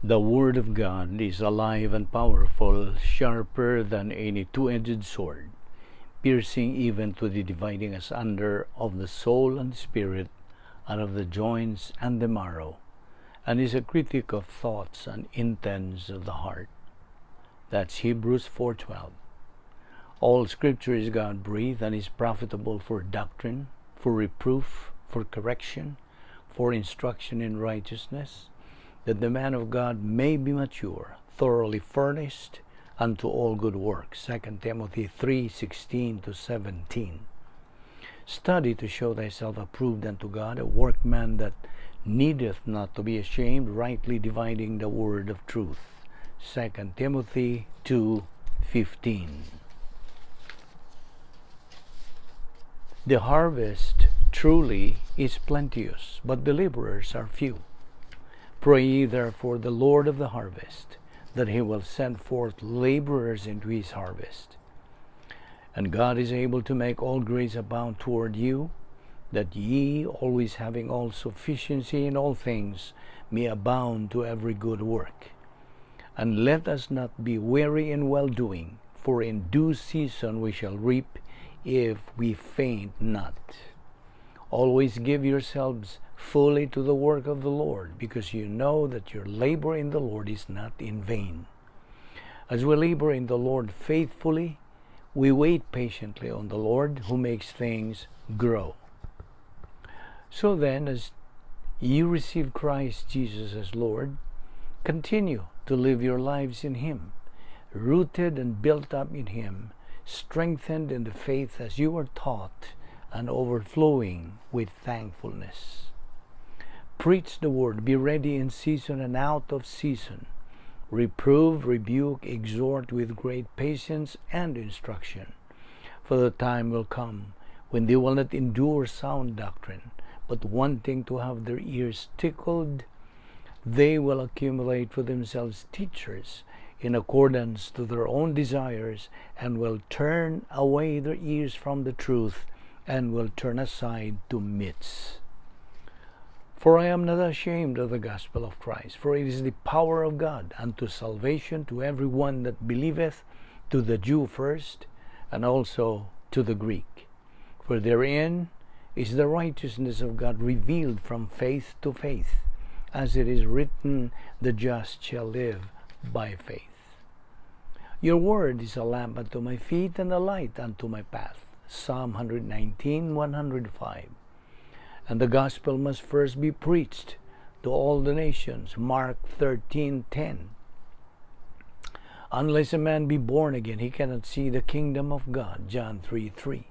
The Word of God is alive and powerful, sharper than any two-edged sword, piercing even to the dividing asunder of the soul and the spirit, and of the joints and the marrow, and is a critic of thoughts and intents of the heart. That's Hebrews 4:12. All Scripture is God-breathed and is profitable for doctrine, for reproof, for correction, for instruction in righteousness, that the man of God may be mature, thoroughly furnished unto all good works. 2 Timothy 3:16 to 17. Study to show thyself approved unto God, a workman that needeth not to be ashamed, rightly dividing the word of truth. 2 Timothy 2:15. The harvest truly is plenteous, but the laborers are few. Pray ye therefore the Lord of the harvest, that he will send forth laborers into his harvest. And God is able to make all grace abound toward you, that ye, always having all sufficiency in all things, may abound to every good work. And let us not be weary in well-doing, for in due season we shall reap if we faint not. Always give yourselves fully to the work of the Lord, because you know that your labor in the Lord is not in vain. As we labor in the Lord faithfully, we wait patiently on the Lord who makes things grow. So then, as you receive Christ Jesus as Lord, continue to live your lives in Him, rooted and built up in Him, strengthened in the faith as you were taught, and overflowing with thankfulness. Preach the word, be ready in season and out of season. Reprove, rebuke, exhort with great patience and instruction. For the time will come when they will not endure sound doctrine, but wanting to have their ears tickled, they will accumulate for themselves teachers in accordance to their own desires, and will turn away their ears from the truth, and will turn aside to myths. For I am not ashamed of the gospel of Christ, for it is the power of God unto salvation to every one that believeth, to the Jew first, and also to the Greek. For therein is the righteousness of God revealed from faith to faith, as it is written, the just shall live by faith. Your word is a lamp unto my feet and a light unto my path. Psalm 119:105. And the gospel must first be preached to all the nations. Mark 13:10. Unless a man be born again, he cannot see the kingdom of God. John 3:3.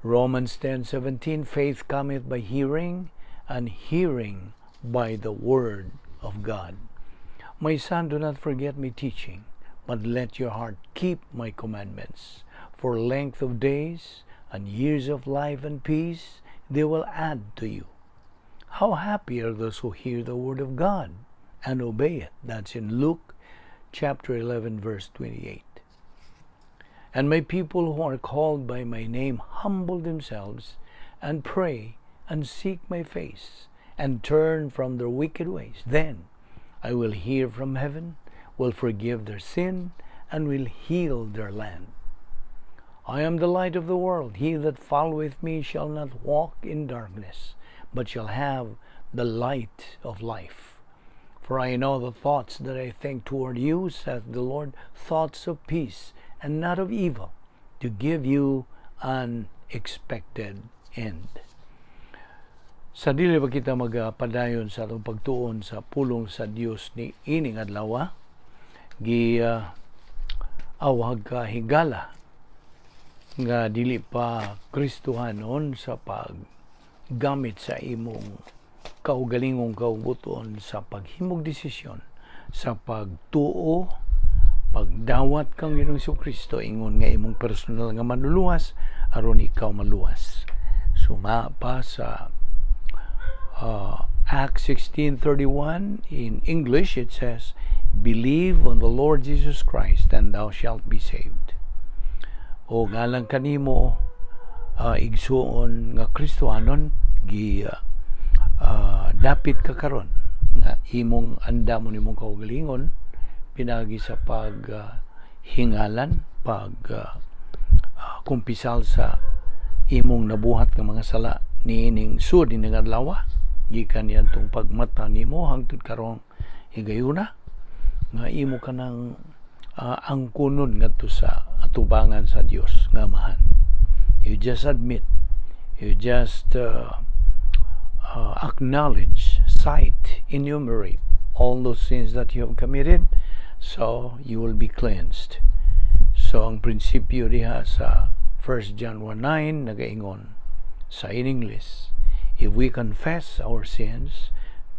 Romans 10:17, faith cometh by hearing, and hearing by the word of God. My son, do not forget my teaching, but let your heart keep my commandments. For length of days and years of life and peace they will add to you. How happy are those who hear the word of God and obey it. That's in Luke chapter 11, verse 28. And my people who are called by my name humble themselves and pray and seek my face and turn from their wicked ways. Then I will hear from heaven, will forgive their sin, and will heal their land. I am the light of the world. He that followeth me shall not walk in darkness, but shall have the light of life. For I know the thoughts that I think toward you, saith the Lord, thoughts of peace and not of evil, to give you an expected end. Sa dili pa kita magpadayon sa atong pagtuon sa pulong sa Dios ni ining adlaw, gi awag ka higala nga dili pa Kristohanon sa paggamit sa imong kaugalingong kaubuton sa paghimog desisyon sa pagtuo, pagdawat kang Ginoong Kristo ingon nga imong personal nga manluluwas aron ikaw maluwas. Suma pa sa Acts 16:31, in English it says, "Believe on the Lord Jesus Christ and thou shalt be saved." O ngalang kanimo igsuon nga Kristohanon, gi dapit ka karon Nga imong andamon imong kaugalingon pinagi sa pag hingalan, pag kumpisal sa imong nabuhat nga mga sala niining sud ining adlaw, gikan niadtong pagmata nimo hangtod karong higayuna, nga imo kanang angkunon ngadto sa atubangan sa Dios nga Amahan. You just admit, you just acknowledge, cite, enumerate all those sins that you have committed, so you will be cleansed. So ang prinsipyo diha sa 1 John 1:9 nagaingon sa in English, "If we confess our sins,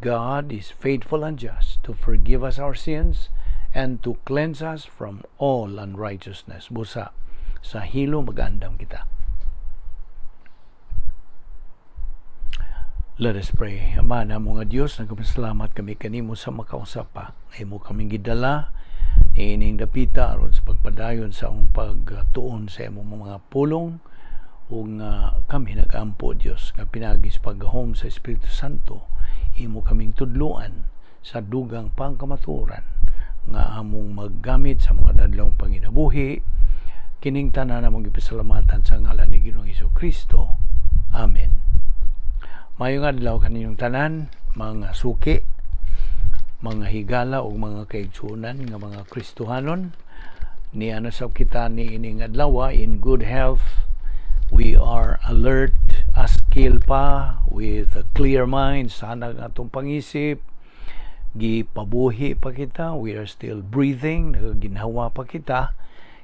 God is faithful and just to forgive us our sins and to cleanse us from all unrighteousness." Busa sa hilo magandam kita. Let us pray. Ama namo nga Dios, nagpasalamat kami kanimo sa makausap pa. Imo kaming gidala niining dapita aron sa pagpadayon sa among pagtuon sa imong mga pulong, ug nga kami nagampo, Dios, nga pinagi sa paggahom sa Espiritu Santo imo kaming tudloan sa dugang pangkamatuoran nga among maggamit sa mga dadlong panginabuhi. Kining tanan among gipasalamatan sa ngalan ni Ginoong Kristo. Amen. Maayong adlaw kaninyong tanan, mga suki, mga higala ug mga kaigsuonan nga mga Kristohanon. Niana sab kita ni ining adlaw in good health. We are alert, askil pa, with a clear mind, sana ang atong pangisip, gipabuhi pa kita, we are still breathing, nagaginhawa pa kita.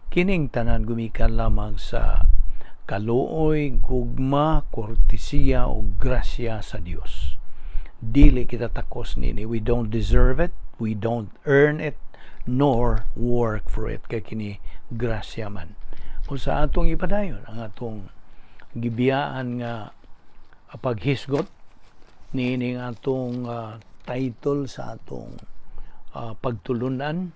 Kining tanan gumikan lamang sa kaluoy, gugma, kortesiya o grasya sa Dios. Dili kita takos nini. We don't deserve it, we don't earn it, nor work for it. Kay kini grasya man. O sa atong ipadayon, ang atong gibiyaan nga paghisgot niining atong title sa atong pagtulunan,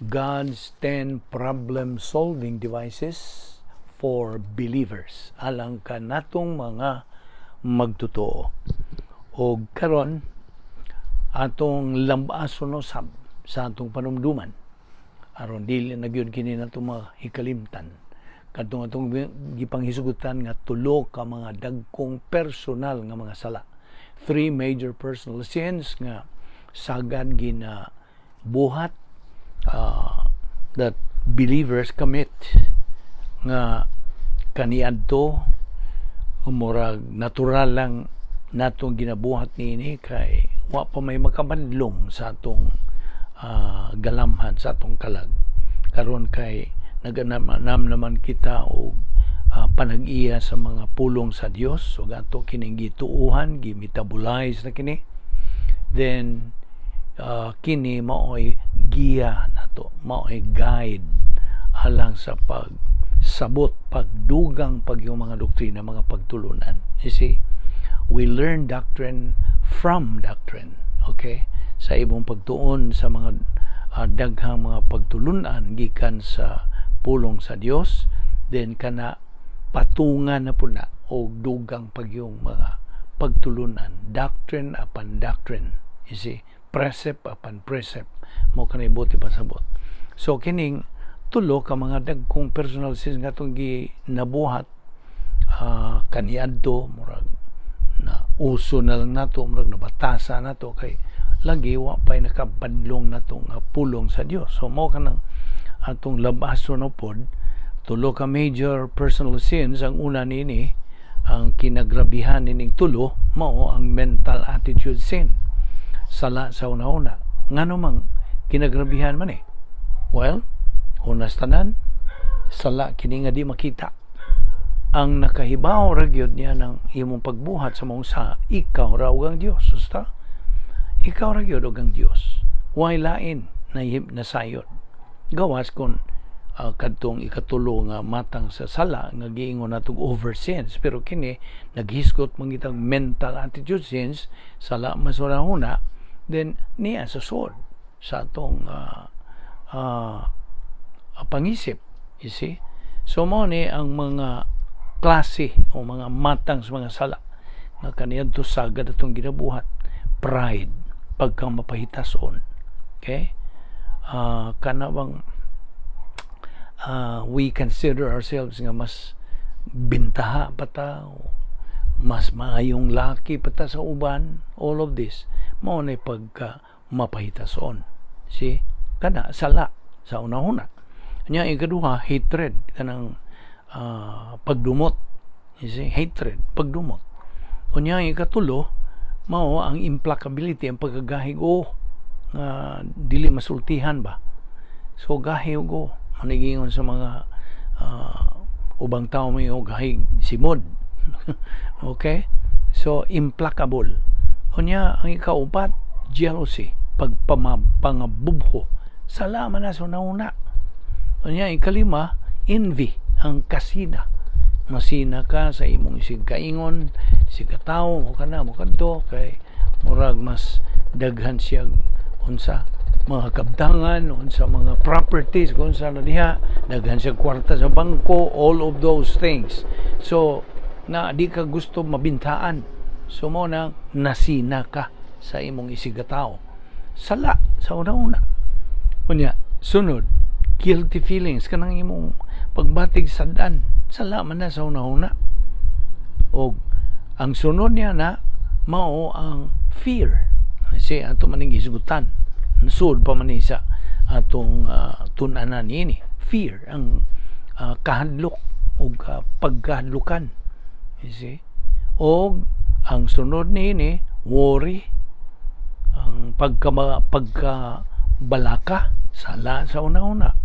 God's 10 Problem-Solving Devices for Believers, alang kanatong mga magtotoo. O karon atong lambason no sab sa atong panumduman aron dili na gyud kini nato mahikalimtan kadtong atong gipanghisgutan nga tulo ka mga dagkong personal nga mga sala, three major personal sins nga sagad gina buhat, that believers commit, nga kaniadto murag natural lang natong ginabuhat niini kay wa pa may makabadlong sa atong galamhan, sa atong kalag. Karon kay naganam naman kita og panag-iya sa mga pulong sa Dios, so ato kining gituohan, gimetabolize na kini, then kini maoy giya nato, maoy guide alang sa pag sabot, pagdugang pag yung mga doktrina, mga pagtulunan. You see, we learn doctrine from doctrine. Okay? Sa imong pagtuon sa mga daghang mga pagtulunan gikan sa pulong sa Dios, then kana patungan na po na o dugang pag yung mga pagtulunan. Doctrine upon doctrine. You see, precept upon precept. Mo kanay buti pasabot. So kining tulo ka mga dagkong personal sins nga atong ginabuhat kaniadto murag na uso na lang nato, murag nabatasa nato kay lagi wa pay nakabadlong nato nga pulong sa Dios. So mao kanang atong labaso no pod, tulo ka major personal sins. Ang una nini, ang kinagrabihan nining tulo, mao ang mental attitude sin, sala sa una-una. Ngano mang kinagrabihan man eh? Well, unas tanan, sala kini nga di makita. Ang nakahibaw ra gyud niya ng imong pagbuhat sa maong sa ikaw ra ug ang Dios. Basta ikaw ra gyud ug ang Dios. Way lain na nasayod. Gawas kung kadtong ikatulo nga matang sa sala nga giingon natong over sins, pero kini naghisgot man kitang mental attitude sins, sala mas huna, then niya sa sword sa atong pangisip, you see. So mao ni ang mga klase o mga matang sa mga sala nga kaniadto sagad atong ginabuhat. Pride, Pagka mapahitason. Okay? Kana bang we consider ourselves nga mas bintaha pa ta, mas maayong laki pa ta sa uban, all of this mao na pagka mapahitason. See, kana sala sa una-una nya. Ikaduha, hatred, kanang pagdumot. You see, hatred, pagdumot. Unya, ikatulo mao ang implacability, ang pagkagahig o nga dili masultihan ba. So gahi og manigingon sa mga ubang tao, may gahig simod. Okay, so implacable. Unya, ang ikaupat, jealousy, pagpangabubho, sala man na sa una. Unya, ikalima, envy, ang kasina. Masina ka sa imong isig kaingon, isig katawo mo, kana mo kadto kay murag mas daghan siya unsa mga kabtangan, unsa mga properties, kung sa na diha daghan siya kwarta sa bangko, all of those things. So na di ka gusto mabintaan, so mo na nasina ka sa imong isig katawo, sala sa una-una. Unya, sunod, guilty feelings, kanang imong pagbatig sadan, sala man na sa una-una. Og ang sunod niya na mao ang fear kasi ato maning hisgutan, sud pa man ni sa atong tun-anan niini. Fear, ang kahadlok ug pagkahadlokan, you see. Og ang sunod niini, worry, ang pagka balaka, sala sa una-una.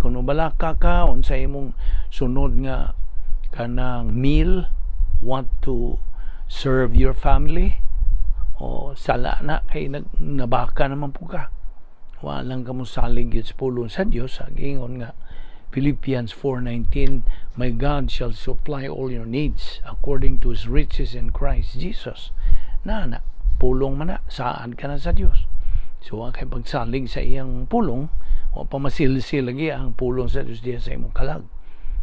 Kung balaka ka unsa imong sunod nga kanang meal, what to serve your family, o sala na kay nabaka naman po ka. Walang ka mo salig yun sa pulong sa Dios sa giingon nga Philippians 4:19, "My God shall supply all your needs according to His riches in Christ Jesus." Na na pulong man na, saad ka na sa Dios. So kay pagsalig sa iyang pulong, wa pa masilsil lagi ang pulong sa Dios diya sa imong kalag.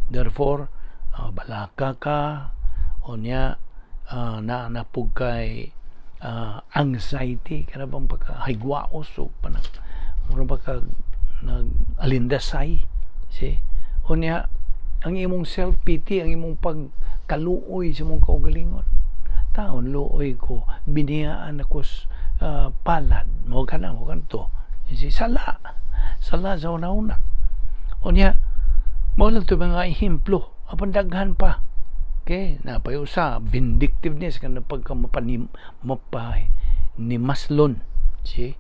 Therefore, balaka ka, unya na napug kay anxiety, kana bang pagkahigwaos o panag mura ba ka nag-alindasay. See, unya ang imong self pity, ang imong pagkaluoy sa imong kaugalingon. Taon luoy ko, biniyaan ako palad mo, kana mo kanto. See, sala, sala sa una-una. Unya, mao lang to mga ehemplo, apan daghan pa. Okay, napay usa, vindictiveness, kana pagka mapanim mapanimaslon. See,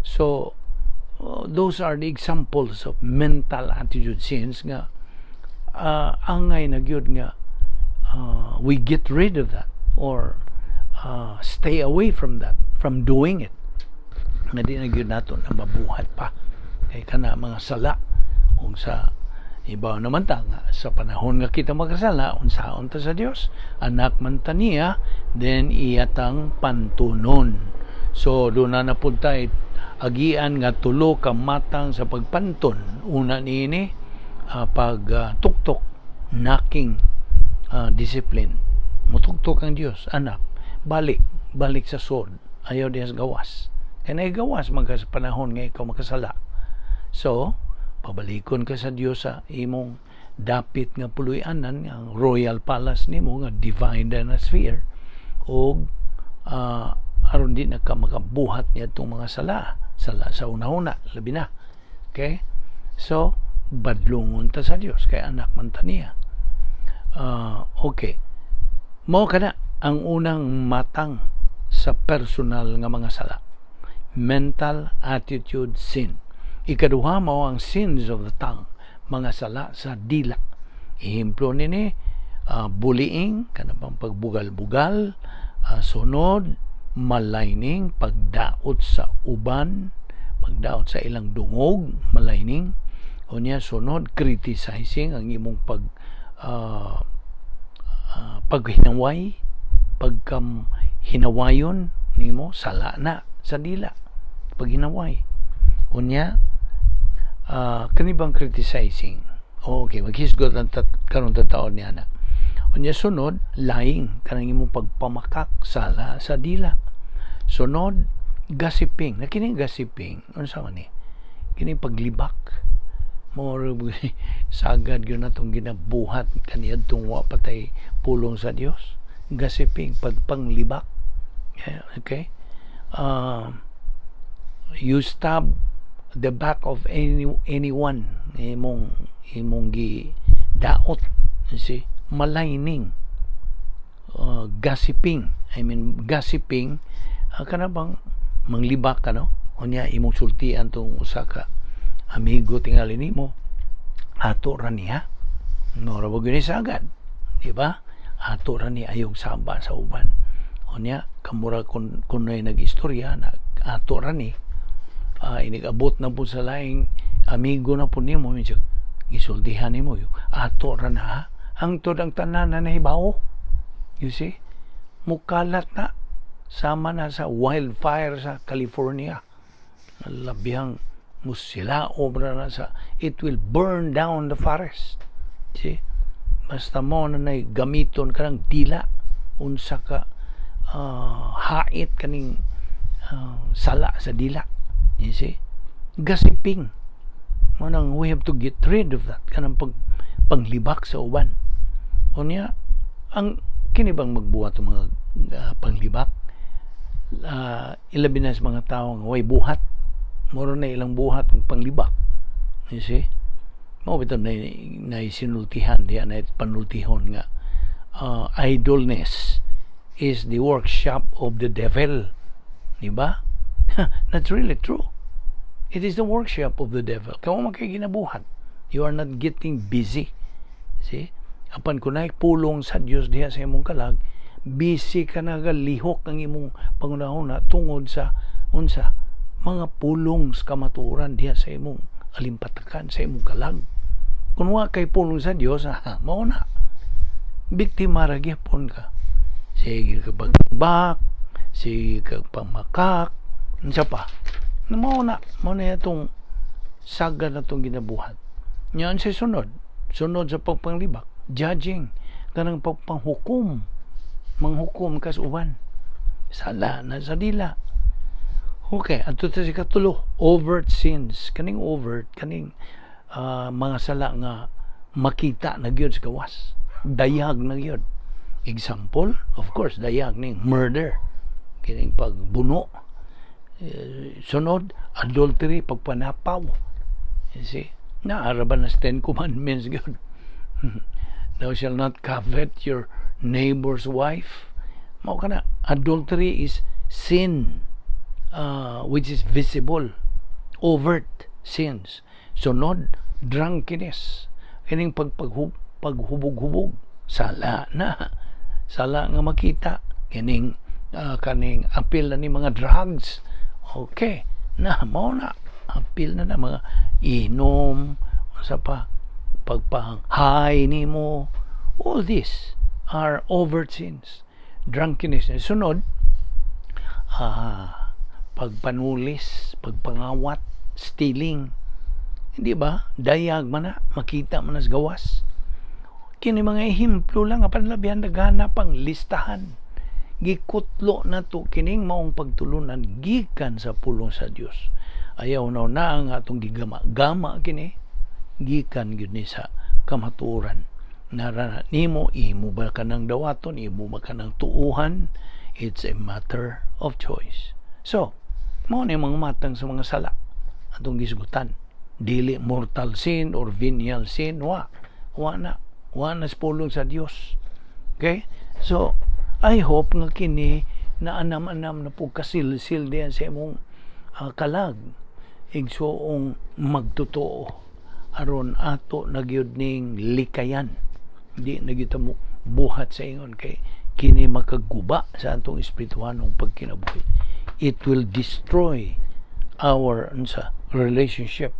so those are the examples of mental attitude sins nga angay na gyud nga we get rid of that or stay away from that, from doing it, nga di na gyud nato na mabuhat pa kay kana mga sala. Ug sa ibaw naman ta nga sa panahon nga kita magkasala, unsaon ta sa Dios? Anak man ta niya, then iya tang pantunon. So doon na napud tay agian nga tulo ka matang sa pagpanton. Una niini, pag tuktok, knocking discipline. Mutuktok ang Dios, "Anak, balik, balik sa sod, ayaw diha sa gawas." Kay gawas man ka sa panahon nga ikaw makasala. So pabalikon ka sa Dios sa imong dapit nga puloy-anan, ang royal palace nimo nga divine sphere, og aron di na ka makabuhat niya itong mga sala, sala sa una-una labi na. Okay, so badlungon ta sa Dios kay anak man ta niya. Okay, mao kana ang unang matang sa personal nga mga sala, mental attitude sin. Ikaduha mao ang sins of the tongue, mga sala sa dila. Ehemplo nini, bullying, kanang pagbugal-bugal, sunod, maligning, pagdaot sa uban, pagdaot sa ilang dungog, maligning. Unya, sunod, criticizing, ang imong paghinaway, pagkam hinawayon nimo, sala na sa dila, paghinaway. Unya, kani bang criticizing? Okay, maghisgot ang karon taon niya na. Unya, sunod, lying, kanang imong pagpamakak, sala sa dila. Sunod, Gossiping. Na kini gossiping, unsa man ni? Kini paglibak. Mo sagad gyud natong ginabuhat kaniadtong wa patay pulong sa Dios. Gossiping, pagpanglibak. Yeah, okay? You stab the back of anyone, imong gi daot, you see? Maligning, gossiping, I mean gossiping, kana bang manglibak ka, no? Unya imong sultian tong usa ka amigo tingali nimo, "Ato ra niya no ra gyud ni sagad, di ba? Ato ra ni, ayog saba sa uban." Unya kamura kun kunoy nag-istorya na ato ra ni, inigabot na po sa laing amigo na po nimo, minsan gisultihan nimo, "Ato ra na," hangtod ang tanan na nahibawo. You see, mukalat na sama na sa wildfire sa California. Labihang musila obra na sa, it will burn down the forest. See, basta mo na nay gamiton kanang dila, unsa ka hait kaning sala sa dila. You see, gossiping mo nang we have to get rid of that, kanang panglibak sa uban. Unya ang kini bang magbuhat ng mga panglibak, ilabi na sa mga tao nga way buhat, moro na ilang buhat ng panglibak. You see, mao bitaw na sinultihan diya, na panultihon nga idleness is the workshop of the devil, di ba? That's really true. It is the workshop of the devil. Kamo man kay ginabuhat, you are not getting busy. See, apan kun naay pulong sa Dios diha sa imong kalag, busy ka, nagalihok ang imong pangunahuna tungod sa unsa? Mga pulong sa kamatuoran diha sa imong alimpatakan, sa imong kalag. Kung wa kay pulong sa Dios, ha, mao na, biktima ra gyapon ka, sige ka pagbak, sige ka pamakak, unsa pa, mao na itong sagad na itong ginabuhat. Yan sa sunod sunod sa pagpanglibak, judging, kanang pagpanghukom, manghukom kas uban, sala na sa dila. Okay, adto ta sa katulo, overt sins. Kaning overt, kaning mga sala nga makita na gyud sa gawas, dayag na gyud. Example, of course, dayag ning murder, kining pagbuno. Sunod, adultery, pagpanapaw. You see, naara ba na sa Ten Commandments gyud? "Thou shall not covet your neighbor's wife." Mao kana, adultery is sin which is visible, overt sins. Sunod, drunkenness, kining paghubog-hubog, sala na, sala nga makita, kining kaning apil na ni mga drugs. Okay na, mao na, apil na na mga inom sa pa pagpang-high nimo. All these are overt sins. Drunkenness. Sunod, pagpanulis, pagpangawat, stealing. Hindi ba? Dayag man na, makita man na sa gawas. Kini mga ehemplo lang, apan labihan daghan pang listahan. Gikutlo na to kining maong pagtulunan gikan sa pulong sa Dios. Ayaw na na ang atong gigama-gama kini, gikan gyud ni sa kamatuoran. Nara nimo, imo ba kanang dawaton, imo ba kanang tuuhan? It's a matter of choice. So, mao ni mga matang sa mga sala atong gisgutan. Dili mortal sin or venial sin, wa. Wa na. Wa na sa pulong sa Dios. Okay? So, I hope nga kini na anam-anam na po kasilsil diyan sa imong kalag, igsuong magtotoo, aron ato na gyud ning likayan, di na gyud mo buhat sa ingon, kay kini makaguba sa atong espirituhanong pagkinabuhi. It will destroy our unsa? Relationship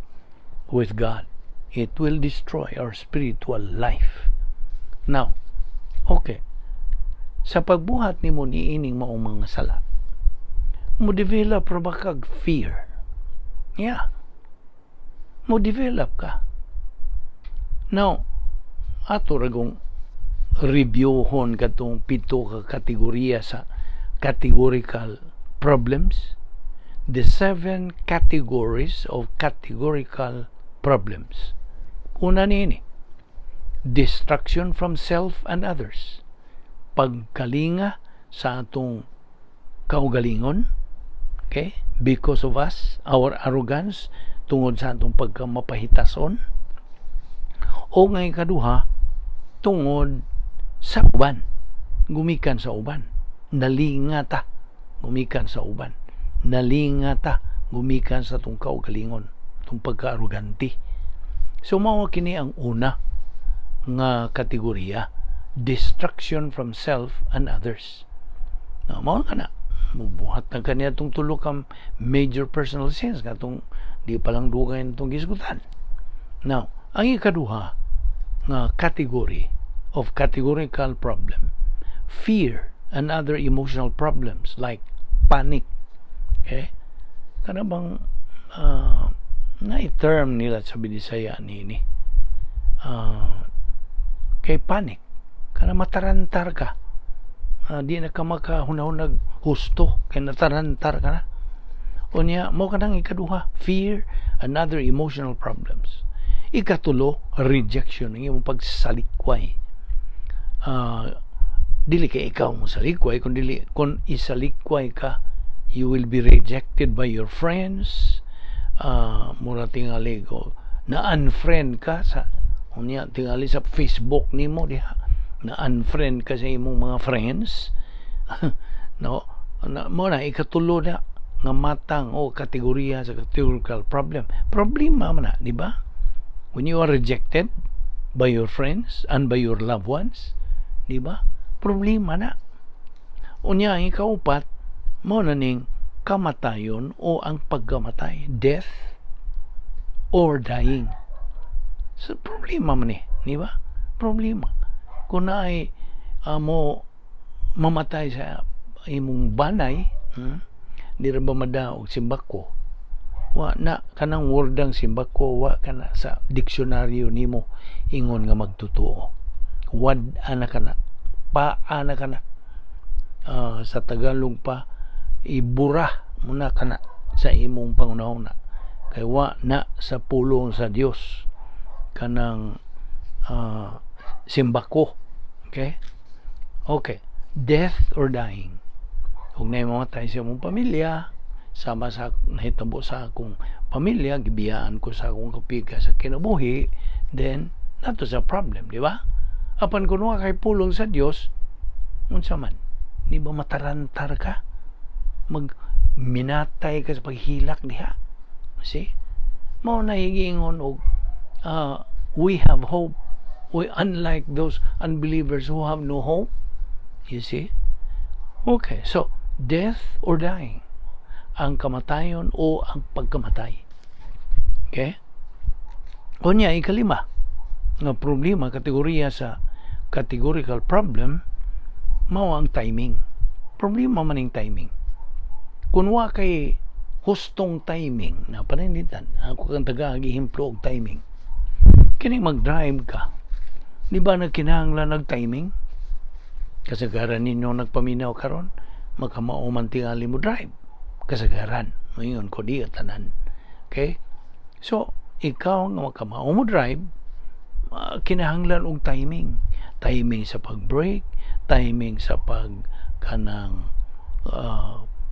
with God. It will destroy our spiritual life. Now, okay, sa pagbuhat nimo niining maong mga sala, mo develop ra ba kag fear? Yeah, mo develop ka. Now, ato ra gong reviewhon katong pito ka kategorya sa categorical problems. The seven categories of categorical problems. Una niini, destruction from self and others. Pagkalinga sa atong kaugalingon, okay? Because of us, our arrogance, tungod sa atong pagkamapahitason, o nga ikaduha, tungod sa uban, gumikan sa uban, nalinga ta, gumikan sa uban, nalinga ta, gumikan sa atong kaugalingon, atong pagka-arrogante. So mao kini ang una nga kategorya, destruction from self and others. Na mao ka na mubuhat na kaniya itong tulo ka major personal sins katong di pa lang dugay itong gisgutan. Now, ang ikaduha nga category of categorical problem, fear and other emotional problems like panic. Okay? Kana bang na term nila sa Binisaya nini? Kay panic. Kana matarantar ka. Di na ka makahunahunag husto kay natarantar ka na. Unya mo kanang ikaduha, fear and other emotional problems. Ikatulo, rejection, ang imong pagsalikway. Dili kay ikaw mo salikway, kun dili kun isalikway ka, you will be rejected by your friends. Mura tingali ko na unfriend ka sa unya tingali sa Facebook nimo diha, na unfriend ka sa imong mga friends, no? Na, mo na ikatulo na nga matang o kategorya sa categorical problem. Problema man na, di ba? When you are rejected by your friends and by your loved ones, di ba? Problema na. Unya, ang ikaupat, mo na ning kamatayon o ang pagkamatay, death or dying. So, problema man eh, di ba? Problema. Kung naay mo mamatay sa imong banay, Di ra ba madaog simbako? Wa na kanang wordang simbako, wa kana sa diksyonaryo nimo ingon nga magtotoo. Wad ana kana. Pa ana kana. Sa Tagalog pa, ibura mo na kana sa imong pangunahuna. Kay wa na sa pulong sa Dios kanang simbako. Okay? Okay. Death or dying. Kung naay mamatay sa imong pamilya, sama sa nahitabo sa akong pamilya, gibiyaan ko sa akong kapika sa kinabuhi, then that was a problem, di ba? Apan kung wa kay pulong sa Dios, unsa man? Di ba matarantar ka? Mag minatay ka sa paghilak diha. See? Mao na giingon og we have hope. We unlike those unbelievers who have no hope. You see? Okay, so death or dying. Ang kamatayon o ang pagkamatay. Okay? Unya, ikalima nga problema, kategorya sa categorical problem, mao ang timing. Problema man ang timing. Kung wa kay hustong timing, na paninditan, ako kang taga og timing. Kini mag-drive ka, di ba nagkinahanglan nag timing? Kasagaran ninyo nagpaminaw karon, makamao man tingali mo drive. Kasagaran, moingon ko di tanan. Okay? So, ikaw nga makamao mo drive, kinahanglan og timing. Timing sa pag-brake, timing sa pag kanang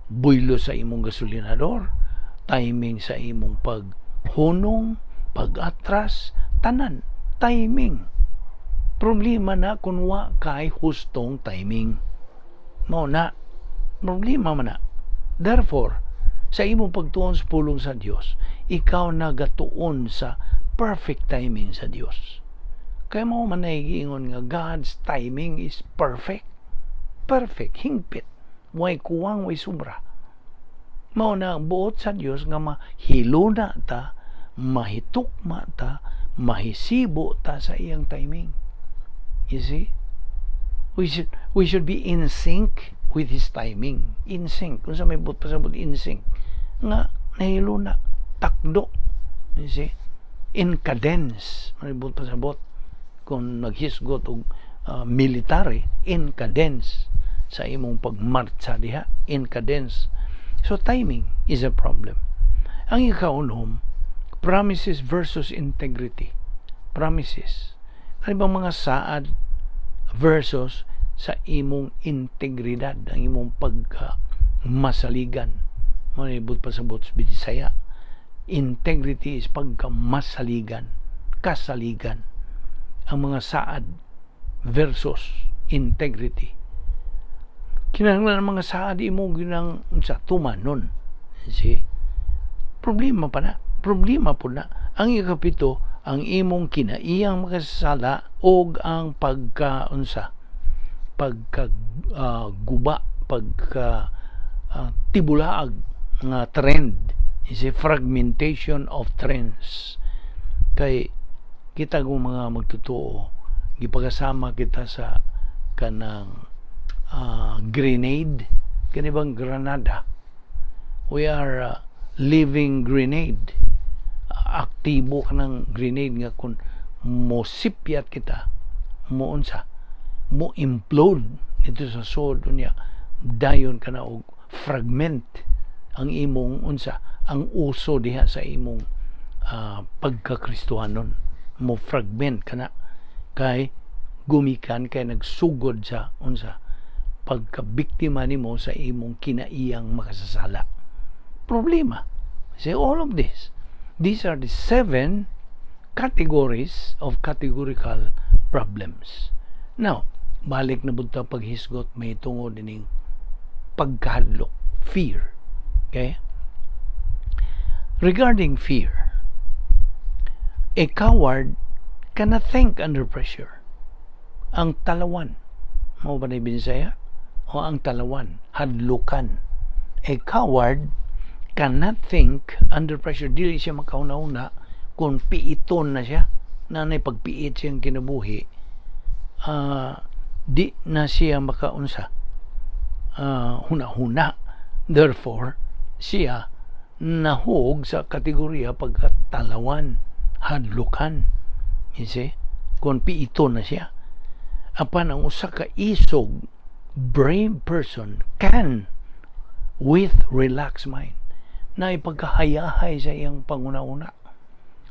buylo sa imong gasolinador, timing sa imong paghunong, pag-atras, tanan, timing. Problema na kung wa kay hustong timing. Mao na, problema man na. Therefore, sa imong pagtuon sa pulong sa Dios, ikaw nagatuon sa perfect timing sa Dios. Kaya mo man giingon nga God's timing is perfect. Perfect, hingpit. Way kuwang, way sobra. Mao na ang buot sa Dios nga mahiluna ta, mahitukma ta, mahisibo ta sa iyang timing. You see? We should be in sync with His timing. In sync. Kung sa may buot pasabot, in sync. Nga nahiluna, takdo. You see? In cadence. May buot pasabot. Kung naghisgot og military, in cadence sa imong pagmarcha diha, in cadence So timing is a problem. Ang ikaunom, promises versus integrity. Promises. Ano bang mga saad versus sa imong integridad, ang imong pagka masaligan? Mao ibot pa sa Bisaya. Integrity is pagka masaligan, kasaligan. Ang mga saad versus integrity. Kinahanglan ang mga saad imo ginang unsa, tumanon. See? Problema pa na. Problema po na. Ang ikapito, ang imong kinaiyang makasasala og ang pagka unsa, pagka guba, pagka tibulaag nga trend, is a fragmentation of trends. Kay kita kung mga magtotoo, gipakasama kita sa kanang grenade, kani bang granada. We are living grenade. Aktibo kanang grenade nga kung mo sipyat kita, mo unsa, mo implode dito sa sod. Unya dayon ka na og fragment ang imong unsa, ang uso diha sa imong pagkakristohanon. Mo fragment kana kay gumikan kay nagsugod sa unsa, pagkabiktima nimo sa imong kinaiyang makasasala. Problema. See, all of this, these are the seven categories of categorical problems. Now, balik na bunta paghisgot may tungod ining pagkahadlok, fear. Okay? Regarding fear, a coward cannot think under pressure. Ang talawan, mao ba na Binisaya? O ang talawan, hadlukan. A coward cannot think under pressure. Dili siya makauna-una kung piiton na siya. Nanay pagpiit siyang kinabuhi, di na siya makaunsa, huna-huna. Therefore, siya nahug sa kategorya pagkatalawan, hadlukan. You see? Kung piiton na siya. Apan ang usa ka isog, brave person can with relaxed mind na ipagkahayahay sa iyang panguna-una.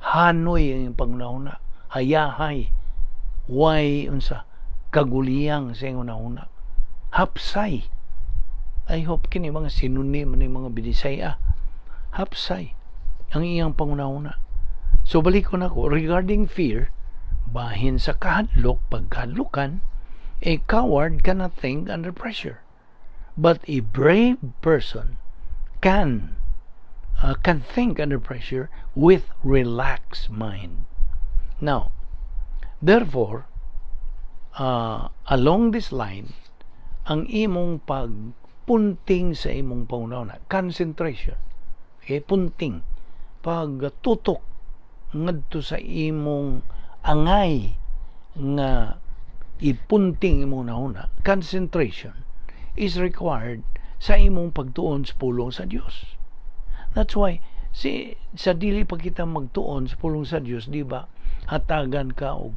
Hanoy ang iyang panguna-una. Hayahay. Way unsa, kaguliyang sa iyang una-una. Hapsay. I hope kini mga synonym ni mga Binisaya. Hapsay ang iyang panguna-una. So balik ko na ko regarding fear, bahin sa kahadlok, pagkahadlokan, a coward cannot think under pressure. But a brave person can think under pressure with relaxed mind. Now, therefore, along this line, ang imong pagpunting sa imong panghuna-huna, concentration, okay, punting, pagtutok ngadto sa imong angay nga ipunting imong hunahuna, concentration is required sa imong pagtuon sa pulong sa Dios. That's why si sa dili pa kita magtuon sa pulong sa Dios, di ba? Hatagan ka og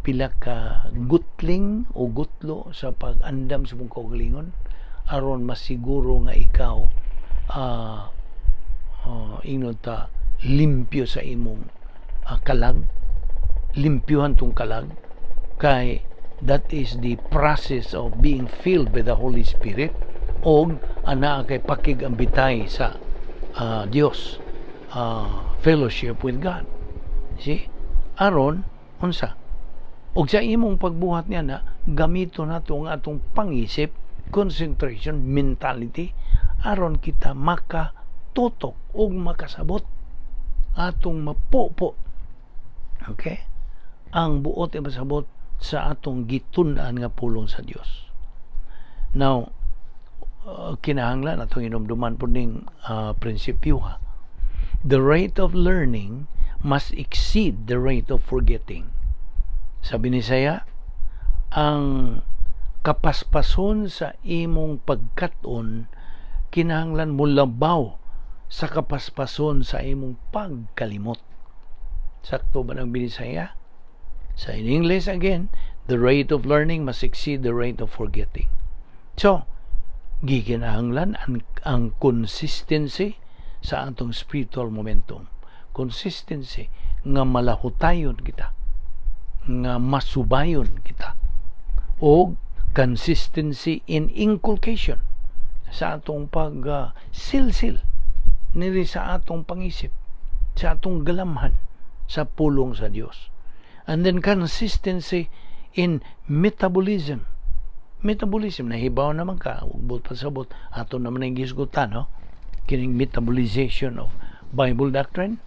pila ka gutling o gutlo sa pag-andam sa imong kaugalingon aron masiguro nga ikaw ingnon ta limpyo sa imong kalag, limpyuhan tong kalag, kay that is the process of being filled by the Holy Spirit og anaa kay pakig-ambitay sa Dios, fellowship with God. See, aron unsa, og sa imong pagbuhat niya na gamito nato ang atong pangisip, concentration, mentality, aron kita makatutok og makasabot, atong mapupo, okay, ang buot ay masabot sa atong gitun-an nga pulong sa Dios. Now, kinahanglan atong inumduman po ning prinsipyo ha. The rate of learning must exceed the rate of forgetting. Sabi ni saya, ang kapaspason sa imong pagkat-on kinahanglan mo labaw sa kapaspason sa imong pagkalimot. Sakto ba ng Binisaya? Sa in English again, the rate of learning must exceed the rate of forgetting. So, Gikinahanglan ang consistency sa atong spiritual momentum. Consistency nga malahutayon kita, nga masubayon kita, o consistency in inculcation sa atong pag silsil niri sa atong pangisip, sa atong galamhan sa pulong sa Dios. And then consistency in metabolism. Metabolism, nahibaw naman ka, ug pasabot ato naman ang gisgutan, no? Kining metabolization of Bible doctrine,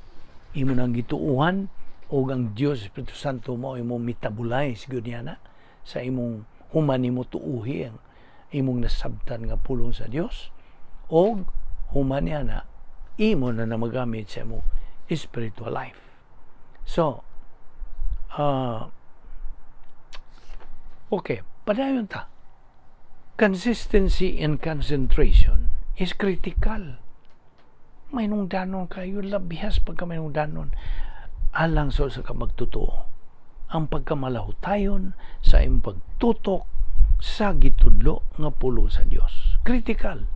imo nang gituuhan og ang Dios Espiritu Santo mo imo metabolize gyud niya na sa imong human nimo tuuhi ang imong nasabtan nga pulong sa Dios, og human niya na imo na magamit sa imong spiritual life. So, okay, padayon ta. Consistency and concentration is critical. Mahinungdanon kayo, labihas pagka mahinungdanon alang sa usa ka magtotoo. Ang pagkamalahutayon sa imong pagtutok sa gitudlo nga pulong sa Dios. Critical.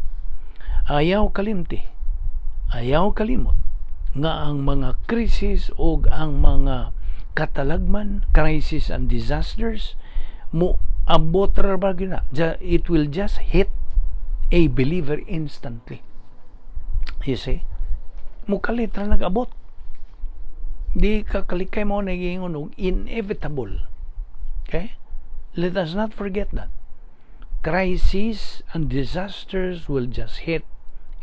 Ayaw kalimti. Ayaw kalimot nga ang mga krisis o ang mga katalagman, crisis and disasters, mo abot ra ba gyud na. It will just hit a believer instantly. You see? Mukalit ra nag-abot. Di ka kalikay mo naging og inevitable. Okay? Let us not forget that. Crises and disasters will just hit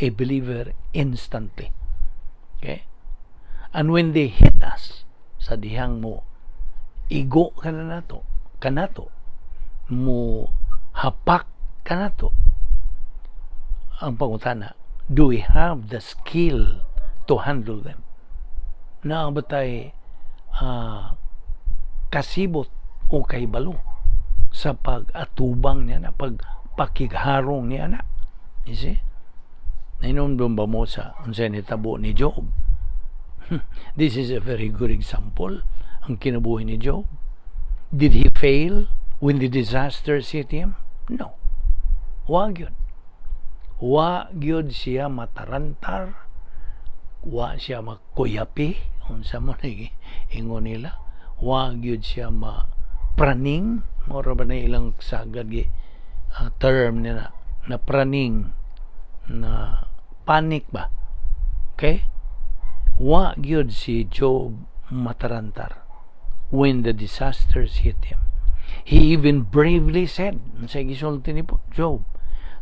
a believer instantly. Okay? And when they hit us, sa dihang mo, igo ka na nato, kanato, mo hapak kanato, ang pangutana, do we have the skill to handle them? Naa ba tay kasibot o kahibalo sa pag-atubang niya na, pagpakigharong niya na? You see? Nahinumdum ba mo sa unsay nitabo ni Job? This is a very good example, ang kinabuhi ni Job. Did he fail when the disasters hit him? No. Wa gyud. Wa gyud siya matarantar. Wa siya makuyapi. Unsa mo na ingon nila. Wa gyud siya ma praning. Mora ba na ilang sagad gi term nila na praning, na panic ba? Okay? Wa gyud si Job matarantar when the disasters hit him. He even bravely said, sa gisulti ni Job,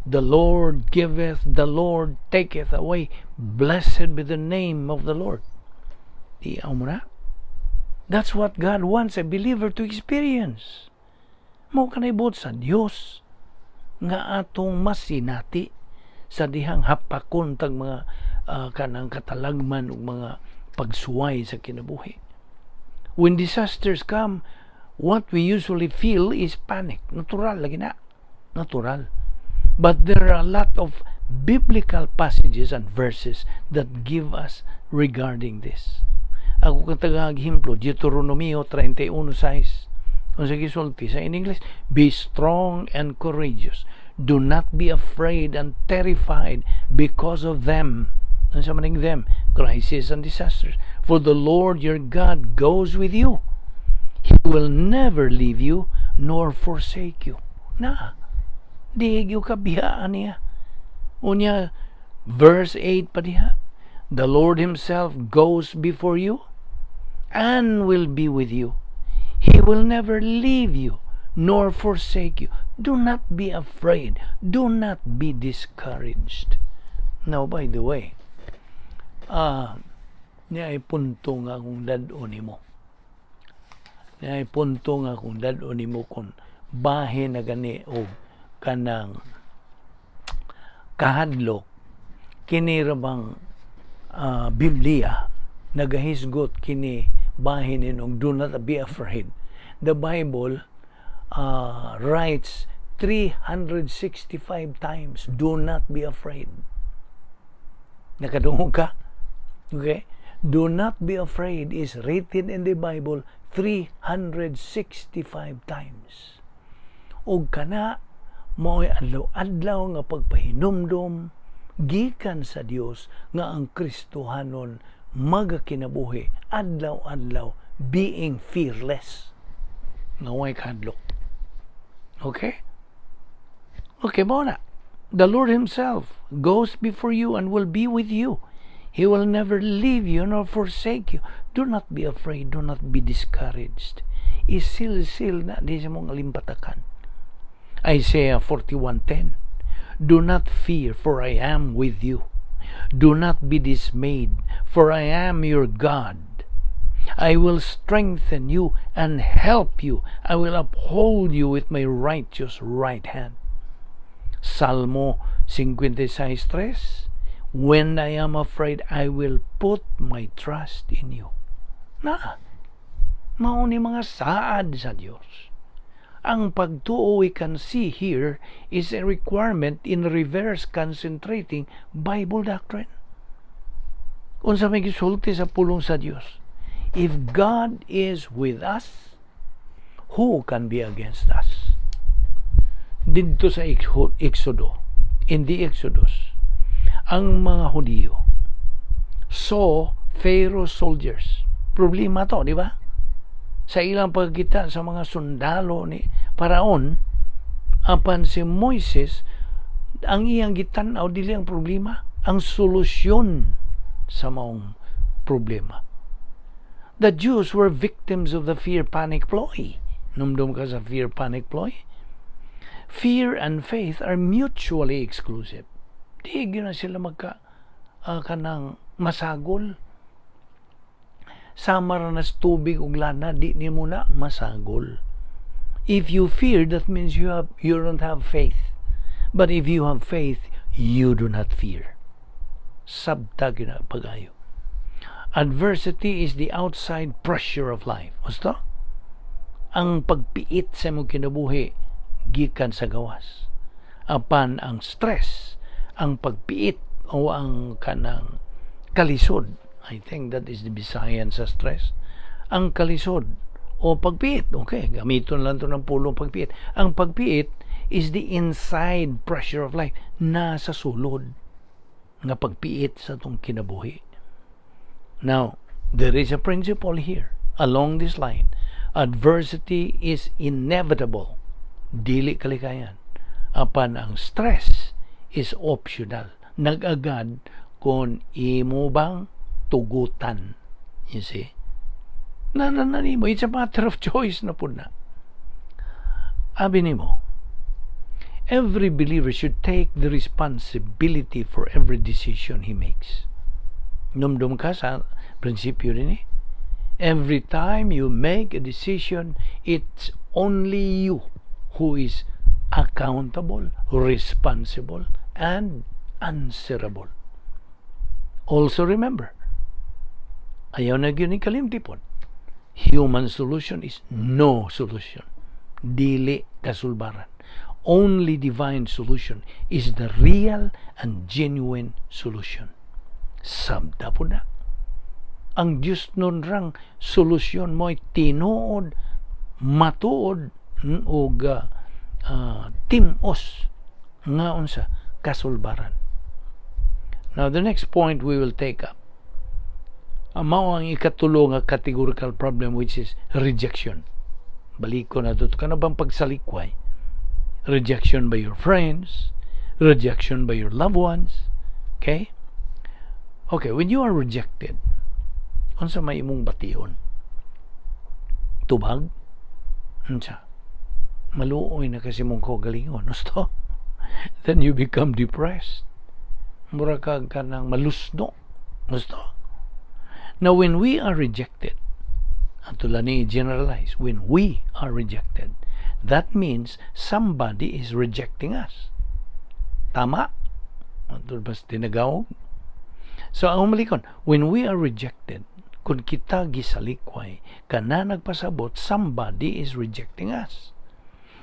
"The Lord giveth, the Lord taketh away. Blessed be the name of the Lord." Di mo na? That's what God wants a believer to experience. Mao kanay buot sa Dios nga atong masinati sa dihang hapakon tag mga kanang katalagman ug mga pagsuway sa kinabuhi. When disasters come, what we usually feel is panic. Natural lagi na. Natural. But there are a lot of biblical passages and verses that give us regarding this. Ako kang taga-ehemplo, Deuteronomio 31:6. Kung sa gisulti sa in English, "Be strong and courageous. Do not be afraid and terrified because of them." Unsa man them? Crises and disasters. "For the Lord your God goes with you. He will never leave you nor forsake you." Na, di gyud ka biyaan niya. Unya, verse 8 pa diha, "The Lord Himself goes before you and will be with you. He will never leave you nor forsake you. Do not be afraid. Do not be discouraged." Now, by the way, niya ay punto nga kung dad-o nimo. Niya ay punto nga kung dad-o nimo kung bahin na gani o kanang kahadlok, kini ra bang Biblia nagahisgot kini bahin inog "Do not be afraid"? The Bible writes 365 times, "Do not be afraid." Nakadungog ka? Okay? "Do not be afraid" is written in the Bible 365 times. Og kana Mao'y adlaw-adlaw nga pagpahinumdom gikan sa Dios nga ang Kristohanon magakinabuhi adlaw-adlaw being fearless, nga way kahadlok. Okay? Okay, mao na. The Lord Himself goes before you and will be with you. He will never leave you nor forsake you. Do not be afraid. Do not be discouraged. Isilsil na di sa mong alimpatakan. Isaiah 41:10. Do not fear, for I am with you. Do not be dismayed, for I am your God. I will strengthen you and help you. I will uphold you with my righteous right hand. Salmo 56:3. When I am afraid, I will put my trust in you. Na, mao ni mga saad sa Dios. Ang pagtuo, we can see here, is a requirement in reverse concentrating Bible doctrine. Unsa may gisulti sa pulong sa Dios? If God is with us, who can be against us? Didto sa Exodo, in the Exodus, ang mga Hudiyo saw Pharaoh soldiers. Problema to, di ba? Sa ilang pagkita sa mga sundalo ni Paraon, apan si Moises, ang iyang gitan-aw dili ang problema, ang solusyon sa maong problema. The Jews were victims of the fear panic ploy. Numdum ka sa fear panic ploy? Fear and faith are mutually exclusive. Di gyud na sila magka kanang masagol. Sama ra nas tubig ug lana, di nimo na masagol. If you fear, that means you don't have faith. But if you have faith, you do not fear. Sabta gyud na pag-ayo. Adversity is the outside pressure of life. Gusto? Ang pagpiit sa imong kinabuhi gikan sa gawas. Apan ang stress, ang pagpiit o ang kanang kalisod. I think that is the Bisayan sa stress. Ang kalisod o pagpiit. Okay, gamiton lang to ng pulong pagpiit. Ang pagpiit is the inside pressure of life. Nasa sulod nga pagpiit sa atong kinabuhi. Now, there is a principle here along this line. Adversity is inevitable. Dili kalikayan. Apan ang stress is optional. Nag-agad kung imo bang tugutan. You see? Na na na nimo, it's a matter of choice na pud na. Abi nimo, every believer should take the responsibility for every decision he makes. Numdum ka sa prinsipyo din eh. Every time you make a decision, it's only you who is accountable, responsible, and answerable. Also remember, ayaw na gyud ni kalimtipon. Human solution is no solution. Dili kasulbaran. Only divine solution is the real and genuine solution. Sabta po na. Ang Diyos nun rang solusyon mo'y tinuod, matuod, ug timos nga unsa kasulbaran. Now, the next point we will take up, mao ang ikatulo nga categorical problem, which is rejection. Baliko na dito ka na bang pagsalikway? Rejection by your friends, rejection by your loved ones. Okay? Okay, when you are rejected, unsa may imong bation? Tubag? Unsa? Maluoy na kasi mong kaugalingon. Gusto? Then you become depressed. Mura ka kanang malusno. Gusto? Now, when we are rejected, ato lang ni generalize, when we are rejected, that means somebody is rejecting us. Tama? Ato bas tinagawag? So, ang umalikon, when we are rejected, kung kita gisalikway, kana nagpasabot, somebody is rejecting us.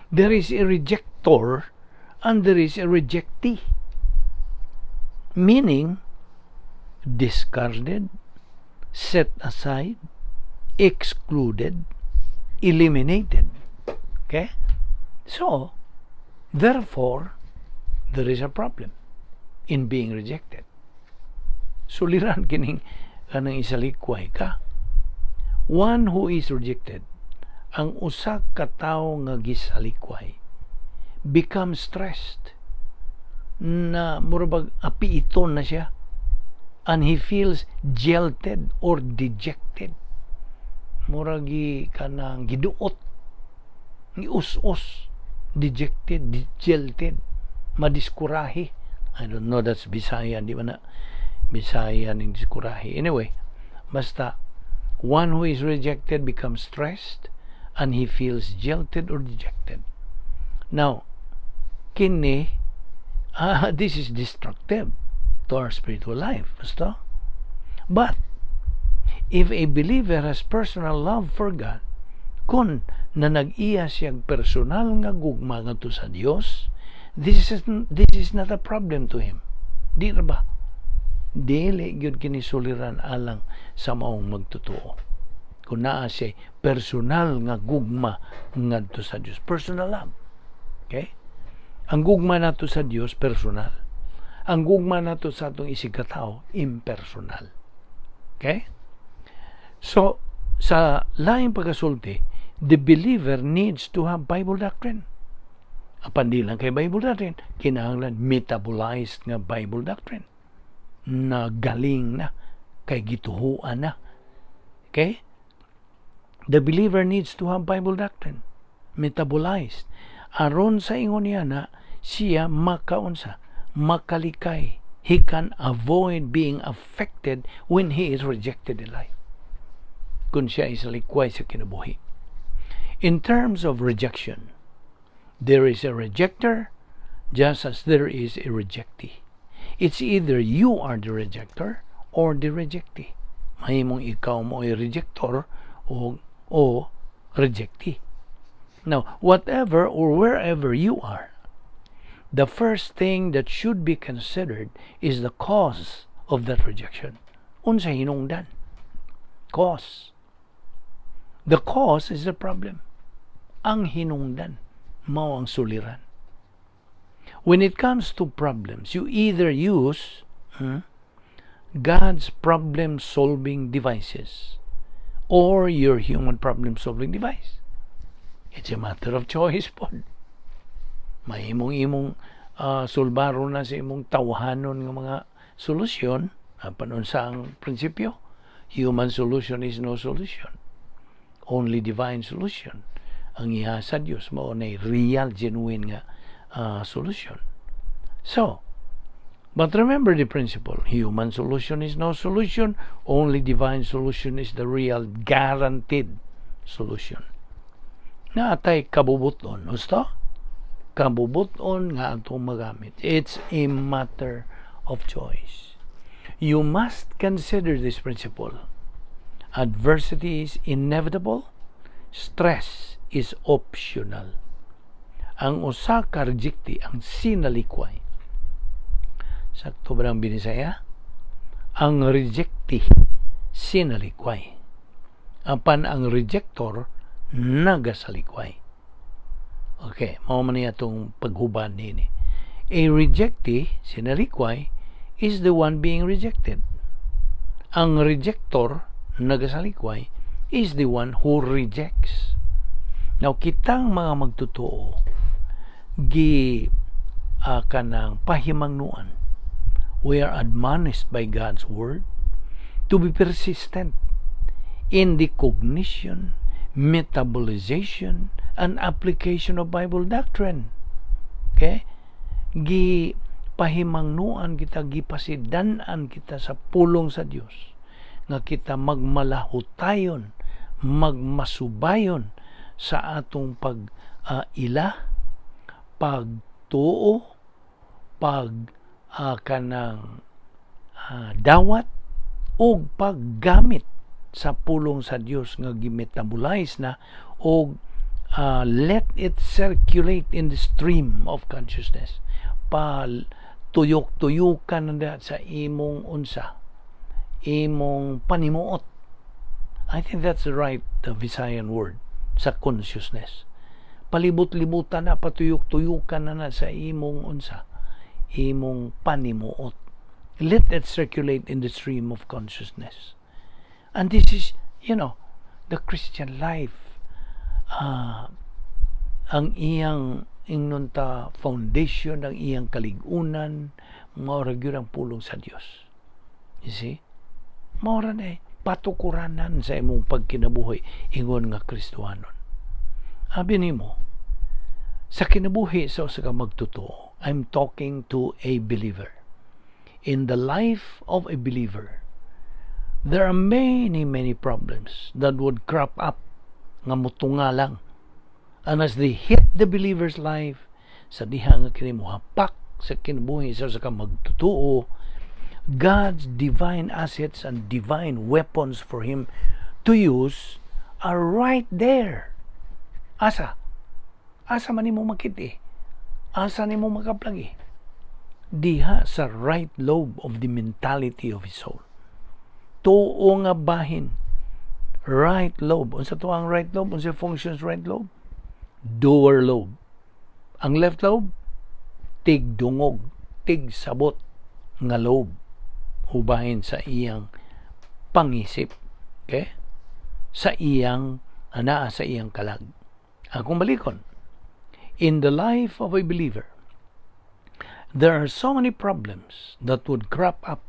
There is a rejector and there is a rejectee. Meaning, discarded, set aside, excluded, eliminated. Okay? So, Therefore, there is a problem in being rejected. Suliran kining kanang isalikway ka. One who is rejected, ang usa ka tawo nga gisalikway, become stressed na murag apiiton na siya and he feels jilted or dejected, murag kanang giduot, gius-us, dejected, jilted, madiskurahi. I don't know, that's Bisaya, di ba na Bisaya ning diskurahi? Anyway, basta one who is rejected becomes stressed and he feels jilted or dejected. Now, kini, this is destructive to our spiritual life. Basta. But if a believer has personal love for God, kung na nag-iya siyang personal nga gugma ngadto sa Dios, this is not a problem to him. Di ra ba? Dili gyud kini suliran alang sa maong magtotoo. Kung naa siya personal nga gugma ngadto sa Dios, personal love. Okay? Ang gugma nato sa Dios, personal. Ang gugma nato sa atong isigkatawo, impersonal. Okay? So, sa laing pagkasulti, the believer needs to have Bible doctrine. Apan di lang kay Bible doctrine, kinahanglan metabolized nga Bible doctrine. Na galing na, kay gituhuan na. Okay? The believer needs to have Bible doctrine metabolized. Aron sa ingon niya na siya makaunsa, makalikay. He can avoid being affected when he is rejected in life. Kung siya isalikway sa kinabuhi. In terms of rejection, there is a rejecter just as there is a rejectee. It's either you are the rejecter or the rejectee. Mahimong ikaw mo ay rejector o rejectee. Now, whatever or wherever you are, the first thing that should be considered is the cause of that rejection. Unsa hinungdan? Cause. The cause is the problem. Ang hinungdan, mao ang suliran. When it comes to problems, you either use God's problem-solving devices or your human problem-solving device. It's a matter of choice po. Mahimong imong sulbaro na sa imong tawhanon nga mga solusyon, apan unsa ang prinsipyo? Human solution is no solution. Only divine solution. Ang iha sa Dios mao na real, genuine nga solution. So, but remember the principle. Human solution is no solution. Only divine solution is the real guaranteed solution. Naatay kabubuton. Gusto? Kabubuton nga atong magamit. It's a matter of choice. You must consider this principle. Adversity is inevitable. Stress is optional. Ang usa ka rejectee, ang sinalikway. Sakto ba ang Binisaya? Ang rejectee, sinalikway. Apan ang rejector, nagasalikway. Okay, mao man niya itong paghubad nini. A rejectee, sinalikway, is the one being rejected. Ang rejector, nagasalikway, is the one who rejects. Now, kitang mga magtotoo, gi kanang pahimangnuan. We are admonished by God's word to be persistent in the cognition, metabolization, and application of Bible doctrine. Okay? Gi pahimangnuan kita, gipasidan-an kita sa pulong sa Dios nga kita magmalahutayon, magmasubayon sa atong pag ila, pagtuo, pag kanang dawat og paggamit sa pulong sa Dios nga gimetabolize na og let it circulate in the stream of consciousness. Pa tuyok-tuyukan na sa imong unsa, imong panimuot. I think that's the right Visayan word sa consciousness. Palibot-libutan na, patuyok-tuyukan na na sa imong unsa, imong panimuot. Let it circulate in the stream of consciousness. And this is the Christian life. Ang iyang ingnon ta foundation, ang iyang kaligunan, mao ra gyud ang pulong sa Dios. You see? Mao ra na patukuranan sa imong pagkinabuhi ingon nga Kristohanon. Abi nimo sa kinabuhi sa usa ka magtotoo, I'm talking to a believer. In the life of a believer, there are many, many problems that would crop up nga mutunga lang. And as they hit the believer's life, sa diha nga kini mohapak sa kinabuhi sa usa ka magtotoo, God's divine assets and divine weapons for him to use are right there. Asa? Asa man nimo makit-i? Asa nimo makaplagi? Diha sa right lobe of the mentality of his soul. Tuo nga bahin. Right lobe. Unsa to ang right lobe? Unsa functions right lobe? Doer lobe. Ang left lobe, tigdungog, tigsabot nga lobe hubahin sa iyang pangisip. Okay? Sa iyang anaa sa iyang kalag. Akong balikon. In the life of a believer, there are so many problems that would crop up,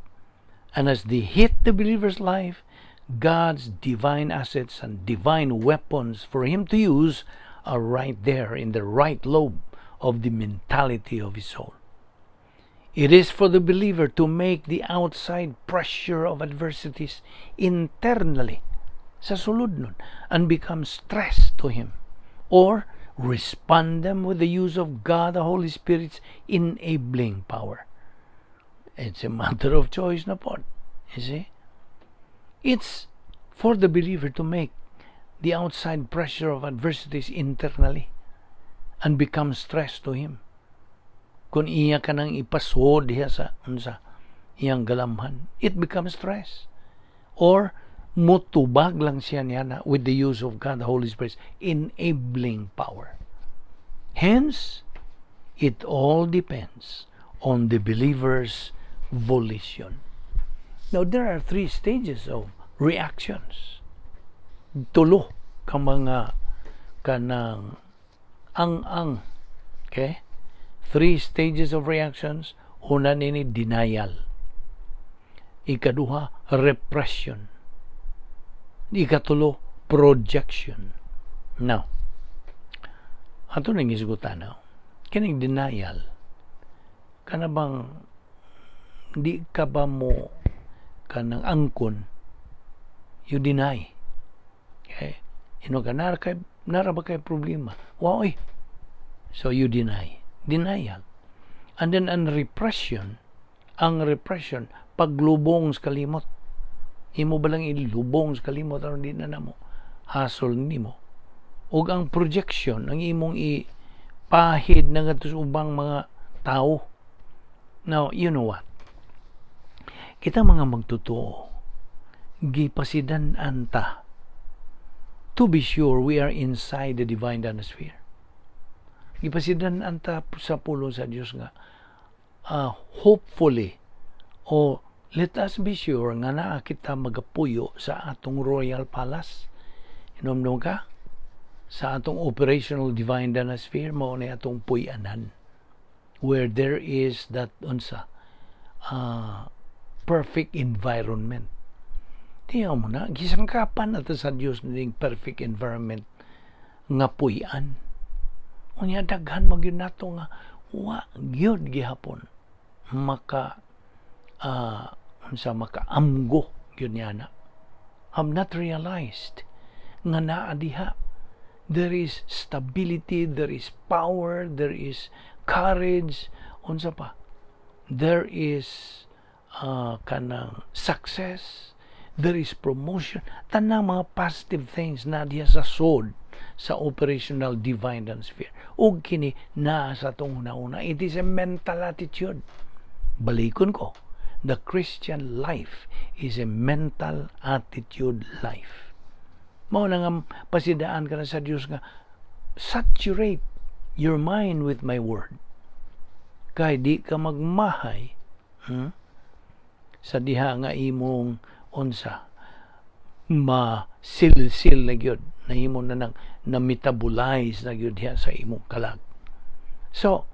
and as they hit the believer's life, God's divine assets and divine weapons for him to use are right there in the right lobe of the mentality of his soul. It is for the believer to make the outside pressure of adversities internally sa sulod nun and become stress to him, or respond them with the use of God the Holy Spirit's enabling power. It's a matter of choice na pod. You see? It's for the believer to make the outside pressure of adversities internally and become stress to him. Kung iya ka nang ipasuod diha sa unsa iyang galamhan, it becomes stress. Or mutubag lang siya niya na with the use of God the Holy Spirit's enabling power. Hence, it all depends on the believer's volition. Now, there are three stages of reactions. Tulo ka mga kanang ang-ang. Okay? Three stages of reactions. Una nini, denial. Ikaduha, repression. Ikatulo, projection. Now, ato nang isgutan now. Kining denial, kana bang di ka ba mo kanang angkon, you deny. Okay? Ino ka, nara ba kay problema? Wow, eh. So you deny. Denial. And then ang repression, paglubong sa kalimot. Imo ba lang ilubong sa kalimot aron di na namo hasol nimo. Ug ang projection, ang imong ipahid na ngadto sa ubang mga tao. Now, you know what? Kita mga magtotoo, gipasidan anta to be sure we are inside the divine sphere. Gipasidan anta sa pulong sa Dios nga hopefully o let us be sure nga naa kita magapuyo sa atong royal palace. Inomdom ka? Sa atong operational divine sphere, mao na atong puy-anan where there is that unsa perfect environment. Tiyaw mo na, gisangkapan nato sa Dios ning perfect environment nga puy-an. Unya daghan magyud nato nga wa gyud gihapon maka unsa makaamgo gyud niya na have not realized nga naa diha, there is stability, there is power, there is courage, unsa pa, there is kanang success, there is promotion, tanang mga positive things na diha sa soul sa operational divine sphere. Ug kini naa sa atong una-una. It is a mental attitude. Balikon ko, the Christian life is a mental attitude life. Mao na nga pasidaan ka na sa Dios nga Saturate your mind with my word. Kay di ka magmahay, Sa diha nga imong unsa ma-silsil na gyud, nahimo na nang na-metabolize na gyud diha sa imong kalag. So,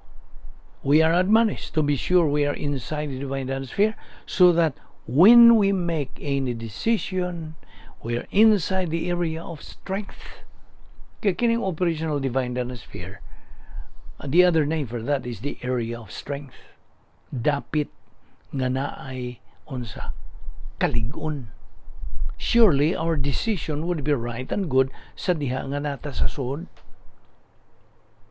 we are admonished to be sure we are inside the divine sphere so that when we make any decision, we are inside the area of strength. Kay kining operational divine sphere, the other name for that is the area of strength. Dapit nga naay unsa kalig-on. Surely our decision would be right and good sa diha nga naa ta sa suod.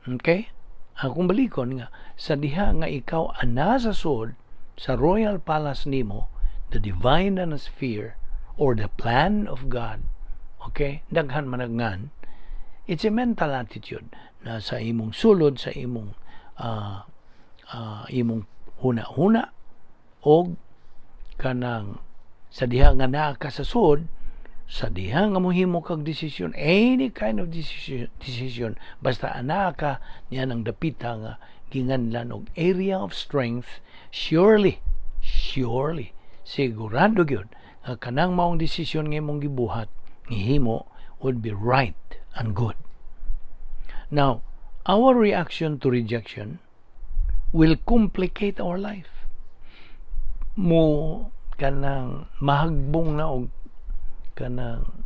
Okay? Akong balikon nga sa diha nga ikaw ana sa suod sa royal palace nimo, the divine sphere or the plan of God. Okay? Daghan managnan. It's a mental attitude na sa imong sulod, sa imong imong huna-huna og kanang sa diha nga naa ka sa suod, sa diha nga mohimo kag desisyon, any kind of decision, basta anaa ka niya ng dapita nga ginganlan og area of strength, surely, surely, sigurado gyud nga kanang maong desisyon nga imong gibuhat, gihimo, would be right and good. Now, our reaction to rejection will complicate our life. Mo kanang mahagbong na og kanang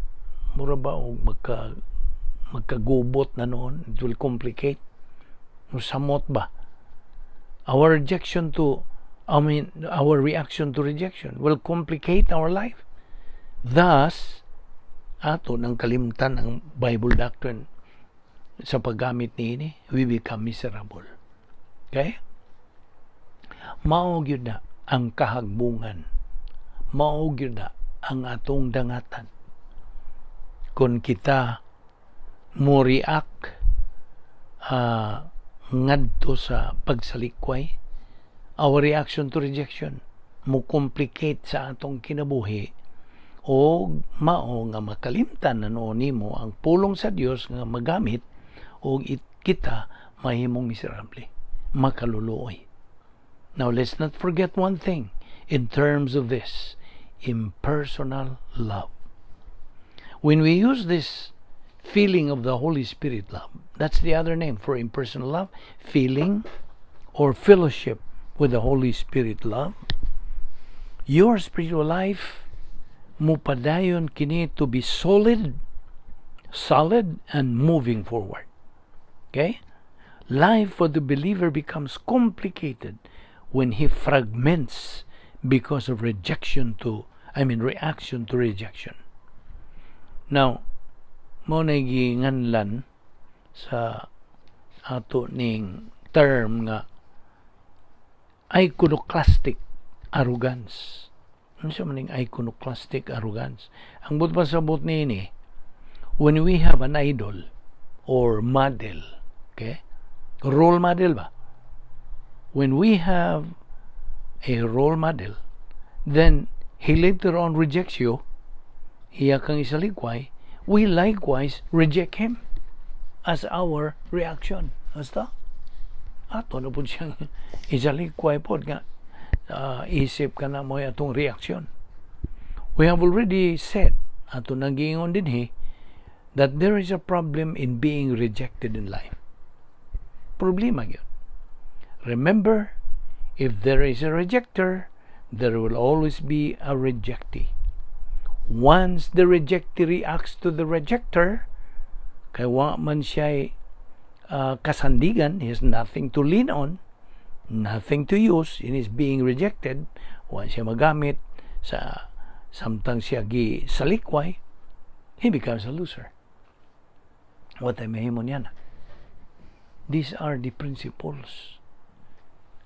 mura ba og magkagubot na noon. It will complicate, musamot ba. Our rejection to I mean, our reaction to rejection will complicate our life. Thus, ato nang kalimtan ang Bible doctrine sa paggamit niini, we become miserable. Okay? Mao gyud na ang kahagbungan, mao gyud na ang atong dangatan kung kita mo react ngadto sa pagsalikway. Our reaction to rejection mo complicate sa atong kinabuhi o mao nga makalimtan na noon nimo ang pulong sa Dios nga magamit og kita mahimong miserable, makaluluoy. Now, let's not forget one thing in terms of this impersonal love. When we use this feeling of the Holy Spirit love, that's the other name for impersonal love, feeling or fellowship with the Holy Spirit love, your spiritual life mupadayon kini to be solid, solid and moving forward. Okay? Life for the believer becomes complicated when he fragments because of rejection to, I mean, reaction to rejection. Now, mao na ginganlan sa ato ning term nga iconoclastic arrogance. Ano siya maning iconoclastic arrogance? Ang buot pasabot niini, when we have an idol or model, okay? Role model ba? When we have a role model, then he later on rejects you, iya kang isalikway, we likewise reject him as our reaction. Basta? Ato na po siyang isalikway po nga isip ka na mo atong reaksyon. We have already said, ato nang giingon dinhi, that there is a problem in being rejected in life. Problema yun. Remember, if there is a rejecter, there will always be a rejectee. Once the rejectee reacts to the rejecter, kay wa man siya kasandigan, he has nothing to lean on, nothing to use in his being rejected, wa siya magamit sa samtang siya gi salikway, he becomes a loser. Wa tay mahimo niya na. These are the principles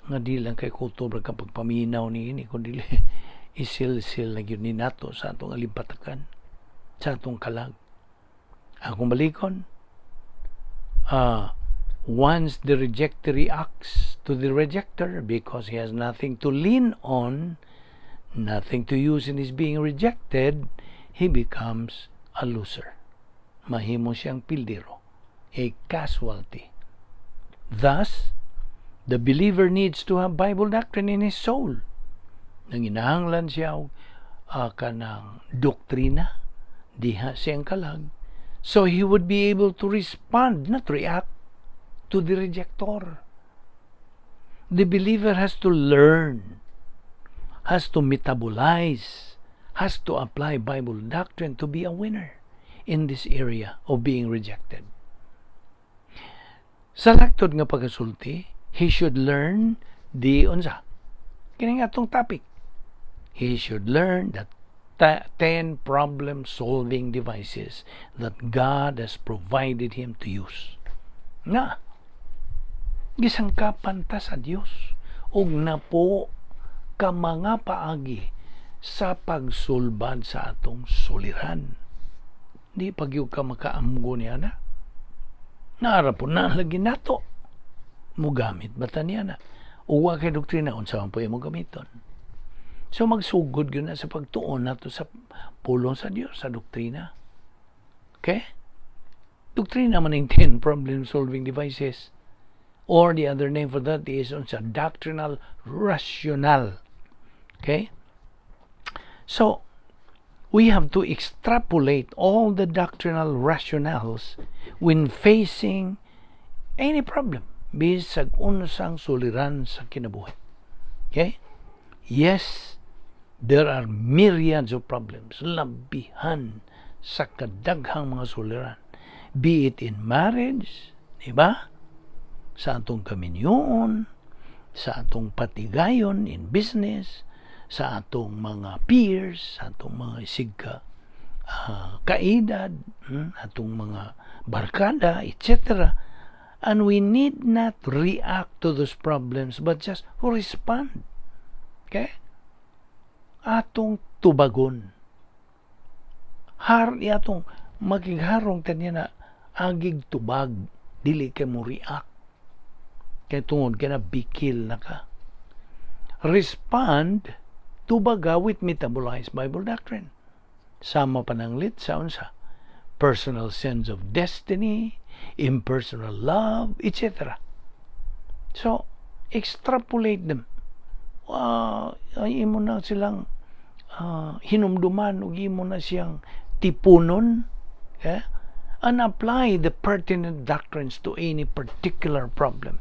nga di lang kay kultura kapag paminaw ni ini, kundi isilsil na gyud ni nato sa atong alimpatakan, sa atong kalag. Akong balikon, once the rejecter reacts to the rejecter because he has nothing to lean on, nothing to use in his being rejected, he becomes a loser. Mahimo siyang pildero. A casualty. Thus, the believer needs to have Bible doctrine in his soul. Nanginahanglan siya og kanang doktrina diha siyang kalag so he would be able to respond, not react, to the rejector. The believer has to learn, has to metabolize, has to apply Bible doctrine to be a winner in this area of being rejected. Sa laktod nga pagkasulti, he should learn the unsa? Kini nga atong topic. He should learn the 10 problem-solving devices that God has provided him to use. Nga, gisangkapan ta sa Dios og napo ka mga paagi sa pagsulbad sa atong suliran. Di pa gyud ka makaamgo niya na. Naara po na lagi nato. Mugamit ba ta niya na? Uwa kay doktrina, unsa man po imo gamiton. So magsugod gyud na sa pagtuon nato sa pulong sa Dios, sa doktrina. Okay? Doktrina man yung 10 problem solving devices. Or the other name for that is unsa? Doctrinal rationale. Okay? So, we have to extrapolate all the doctrinal rationales when facing any problem bisag unsang suliran sa kinabuhi. Okay? Yes, there are myriads of problems, labihan sa kadaghang mga suliran. Be it in marriage, di ba? Sa atong kaminyoon, sa atong patigayon in business, sa atong mga peers, sa atong mga isigka kaedad, atong mga barkada, etc. And we need not react to those problems but just respond. Okay? Atong tubagon. Har atong makigharong kanya na agig tubag, dili kay mo react. Kay tungod kay na bikil na ka. Respond, tubaga with metabolized Bible doctrine. Sama pananglit sa unsa? Personal sense of destiny, impersonal love, etc. So, extrapolate them. Ay imo na silang hinumduman ug imo na siyang tipunon, okay? And apply the pertinent doctrines to any particular problem.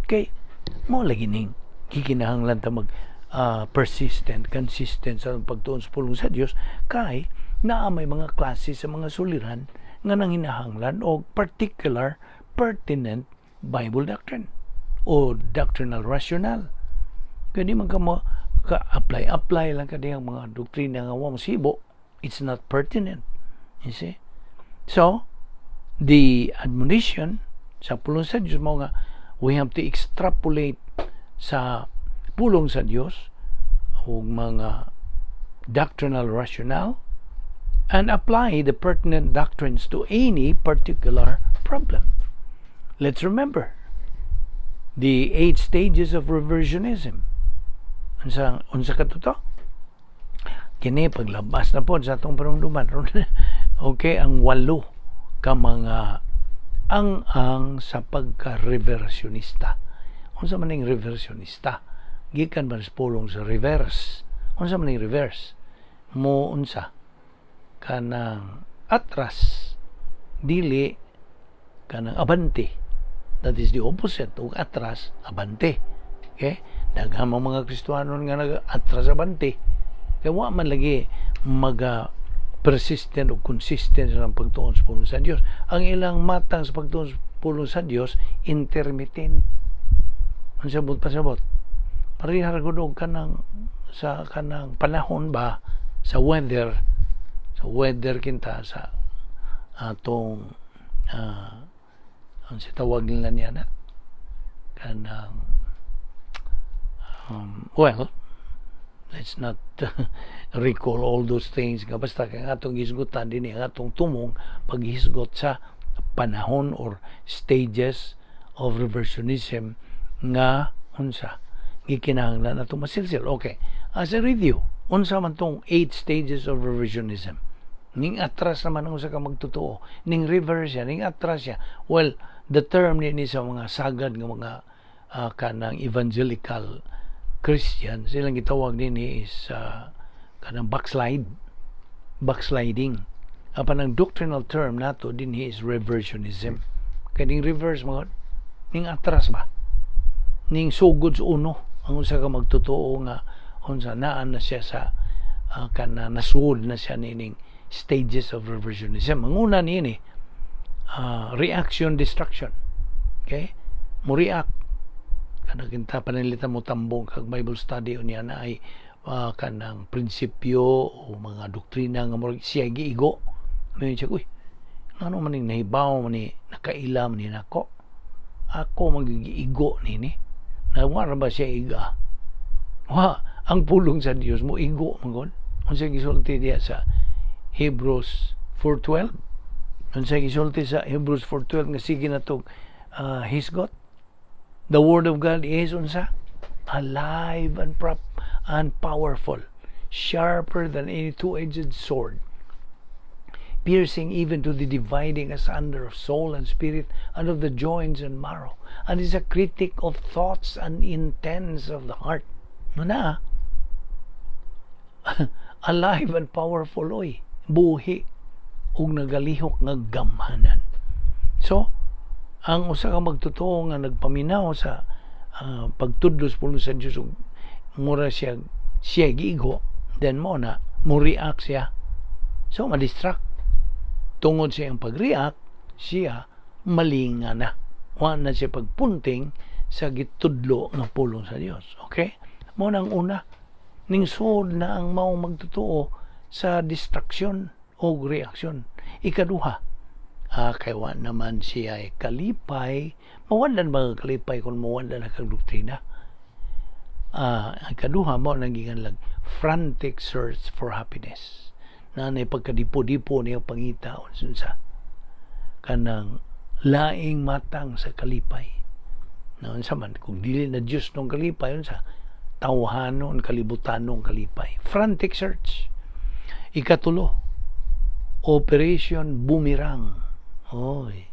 Okay, mo lagi ning gikinahanglan ta mag persistent, consistent sa pagtuon sa pulong sa Dios kay naa may mga klase sa mga suliran nga nanginahanglan og particular pertinent Bible doctrine o doctrinal rationale. Kaya di man ka mo ka-apply apply lang ka diyang mga doktrina nga wa sibo, it's not pertinent. You see? So, the admonition sa pulong sa Dios mo nga we have to extrapolate sa pulong sa Dios ug mga doctrinal rationale and apply the pertinent doctrines to any particular problem. Let's remember the eight stages of reversionism. Unsa ka to? Kini paglabas na po sa atong panumduman. Okay, ang walo ka mga ang sa pagka-reversionista. Unsa man ning reversionista? Gikan man sa pulong sa reverse. Unsa man ning reverse? Mo unsa? Kanang atras, dili kanang abante. That is the opposite og atras, abante. Okay? Daghan mga Kristohanon nga nag-atras, abante. Kaya wa man lagi maga persistent o consistent sa pagtuon sa pulong sa Dios. Ang ilang matang sa pagtuon sa pulong sa Dios intermittent. Ang sabot pasabot. Pareha ra gud og kanang sa kanang panahon ba, sa weather kinta sa atong ang si tawag nila niya na kanang well, let's not recall all those things nga basta kay atong hisgutan dinhi ang atong tumong paghisgot sa panahon or stages of reversionism nga unsa gikinahanglan ato masilsil. Okay, as a review, unsa man tong eight stages of reversionism? Ning atras naman ang usa ka magtotoo. Ning reverse siya, ning atras siya. Well, the term ni sa mga sagad nga mga kanang evangelical Christian, silang gitawag nini is kanang backslide, backsliding. Apan ang doctrinal term nato dinhi is reversionism. Kay ning reverse mga, ning atras ba? Ning sugod sa uno ang usa ka magtotoo nga unsa naan na siya sa kana nasuod na siya nining stages of reversionism. Ang una niini, reaction destruction. Okay? Mo react kanang kinta pananglitan mo tambong kag Bible study, unya na ay kanang prinsipyo o mga doktrina nga murag siya giigo. May siya, "Uy, ngano man ning nahibaw man ni, nakaila man ni nako? Ako magigiigo nini." Na wa ra ba siya iga? Wa, ang pulong sa Dios mo igo man gud. Unsa gisulti diya sa Hebrews 4:12? Unsa gisulti sa Hebrews 4:12 nga sige na to hisgot? The word of God is unsa? Alive and prop and powerful, sharper than any two-edged sword, piercing even to the dividing asunder of soul and spirit and of the joints and marrow, and is a critic of thoughts and intents of the heart. No na, alive and powerful oy, buhi ug nagalihok nga gamhanan. So, ang usa ka magtotoo nga nagpaminaw sa pagtudlo sa pulong sa Dios ug mura siya siya giigo, then mo na mo react siya. So, ma-distract. Tungod sa iyang pag-react, siya malinga na. Wa na siya pagpunting sa gitudlo nga pulong sa Dios. Okay? Mo nang una, ning sud na ang maong magtotoo sa distraction o reaction. Ikaduha, kay wa naman siya ay kalipay, mawalan mga kalipay kung mawalan na kag doktrina. Ang ikaduha mo nang gikan frantic search for happiness. Na nay pagkadipo-dipo niya pangita unsa kanang laing matang sa kalipay. Na unsa man kung dili na Dios nung kalipay, unsa tawhanon, kalibutanong kalipay. Frantic search. Ikatulo, Operation Boomerang. Oy,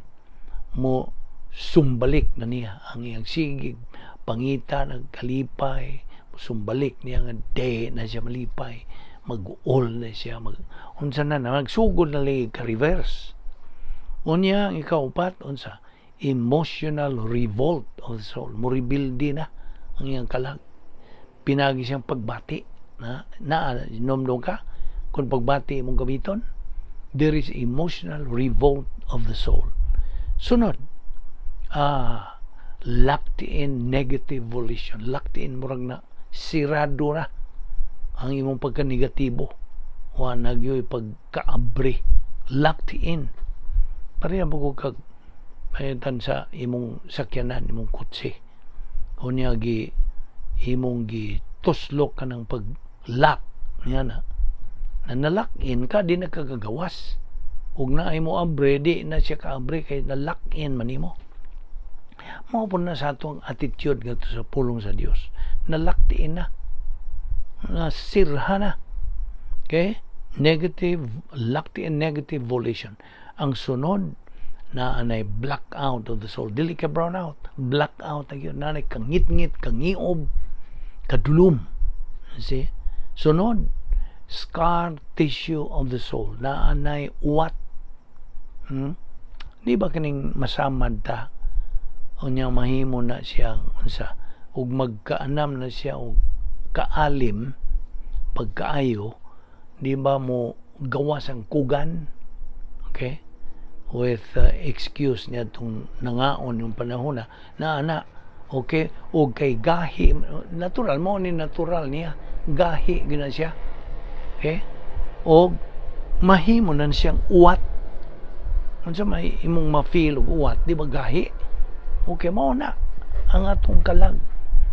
mo sumbalik na niya ang iyang sigig pangita ng kalipay, sumbalik niya nga de na siya malipay, mag-all na siya, mag unsa na na magsugod na lagi ka reverse. Unya ang ikaupat, unsa? Emotional revolt of the soul. Mo rebelde na ang iyang kalag pinagi siyang pagbati na na nomdong ka kung pagbati imong gamiton. There is emotional revolt of the soul. Sunod, locked in negative volition. Locked in, murag na sirado na ang imong pagka-negatibo. Wa na gyoy pagkaabre. Locked in. Pareha mo ko kag pahitan sa imong sakyanan, imong kotse. Unya gi imong gi tuslok ka ng pag-lock niya na na na-lock in ka, di na kagagawas ug naay mo abre, di na siya kaabre kay na lock in man nimo. Mao po na sa atong attitude ngadto sa pulong sa Dios, na locked in na, na sirha na. Okay, negative, locked in negative volition. Ang sunod na anay blackout of the soul. Dili ka brown out, blackout na yun, nanay kangit-ngit, kangiog, kadulom. See? Sunod, scar tissue of the soul, na anay uwat. Di ba kining masamad ta, unya mahimo na siya unsa ug magkaanam na siya og kaalim pagkaayo, di ba mo gawas ang kugan? Okay, with excuse niya itong nangaon yung panahon na na ana. Okay, og kay gahi natural mo ni, natural niya gahi gina siya. Okay, og mahimo na siyang uwat. Unsa may imong ma-feel og uwat? Di ba gahi? Okay, mao na ang atong kalag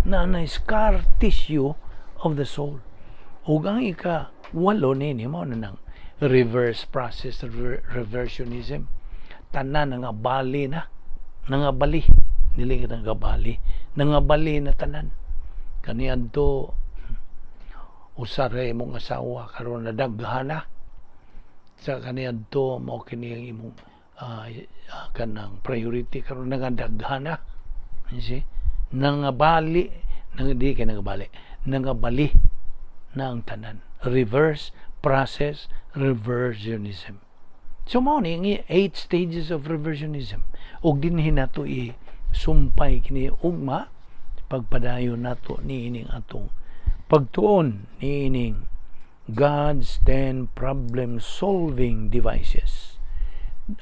na na scar tissue of the soul. Ug ang ika walo nini mao na nang reverse process, reversionism. Tanan nga bali na, nangabali, dili ka nangabali, nangabali na tanan. Kaniadto usa ra imong asawa, karon nadaghan na. Sa kaniadto mao kini ang imong kanang priority karon, nangadaghan na. You see? Nangabali, nang di kay nangabali, nangabali na ang tanan. Reverse process reversionism. So mao ni ang eight stages of reversionism. Ug dinhi nato i sumpay kini ugma, pagpadayon nato niining atong pagtuon niining God's 10 problem solving devices.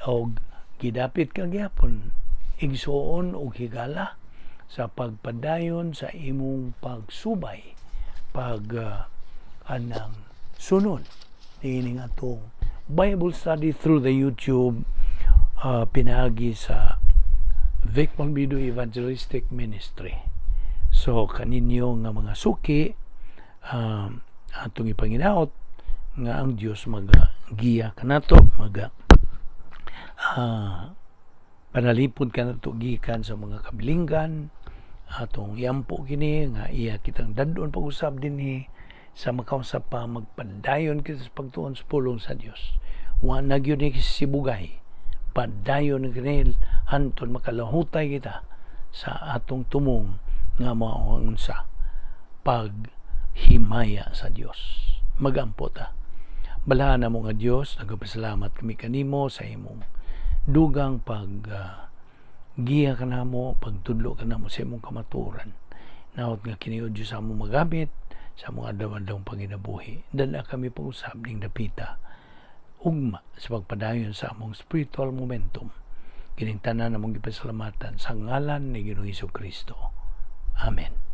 Og gidapit ka gyapon, igsuon og higala, sa pagpadayon sa imong pagsubay, pag anang sunod niining atong Bible study through the YouTube, pinaagi sa Vic Malbido Evangelistic Ministry. So kaninyo nga mga suki, atong ipanginaot nga ang Dios magagiya kanato, maga panalipod kanato gikan sa mga kabilinggan. Atong iampo kini nga iya kitang dadon pag-usab dinhi sa makausap pa. Magpadayon kita sa pagtuon sa pulong sa Dios. Wa na gyud ni sibugay, padayon kini hantod makalahutay kita sa atong tumong nga mao ang unsa? Paghimaya sa Dios. Magampo ta. Balaan namo nga Dios, nagapasalamat kami kanimo sa imong dugang pag giya kanamo, pagtudlo kanamo sa imong kamatuoran. Naot nga kini, O Dios, among magamit sa mga adlaw-adlaw panginabuhi. Dala kami pag-usab ning dapita ugma sa pagpadayon sa among spiritual momentum. Kining tanan among gipasalamatan sa ngalan ni Ginoong Kristo. Amen.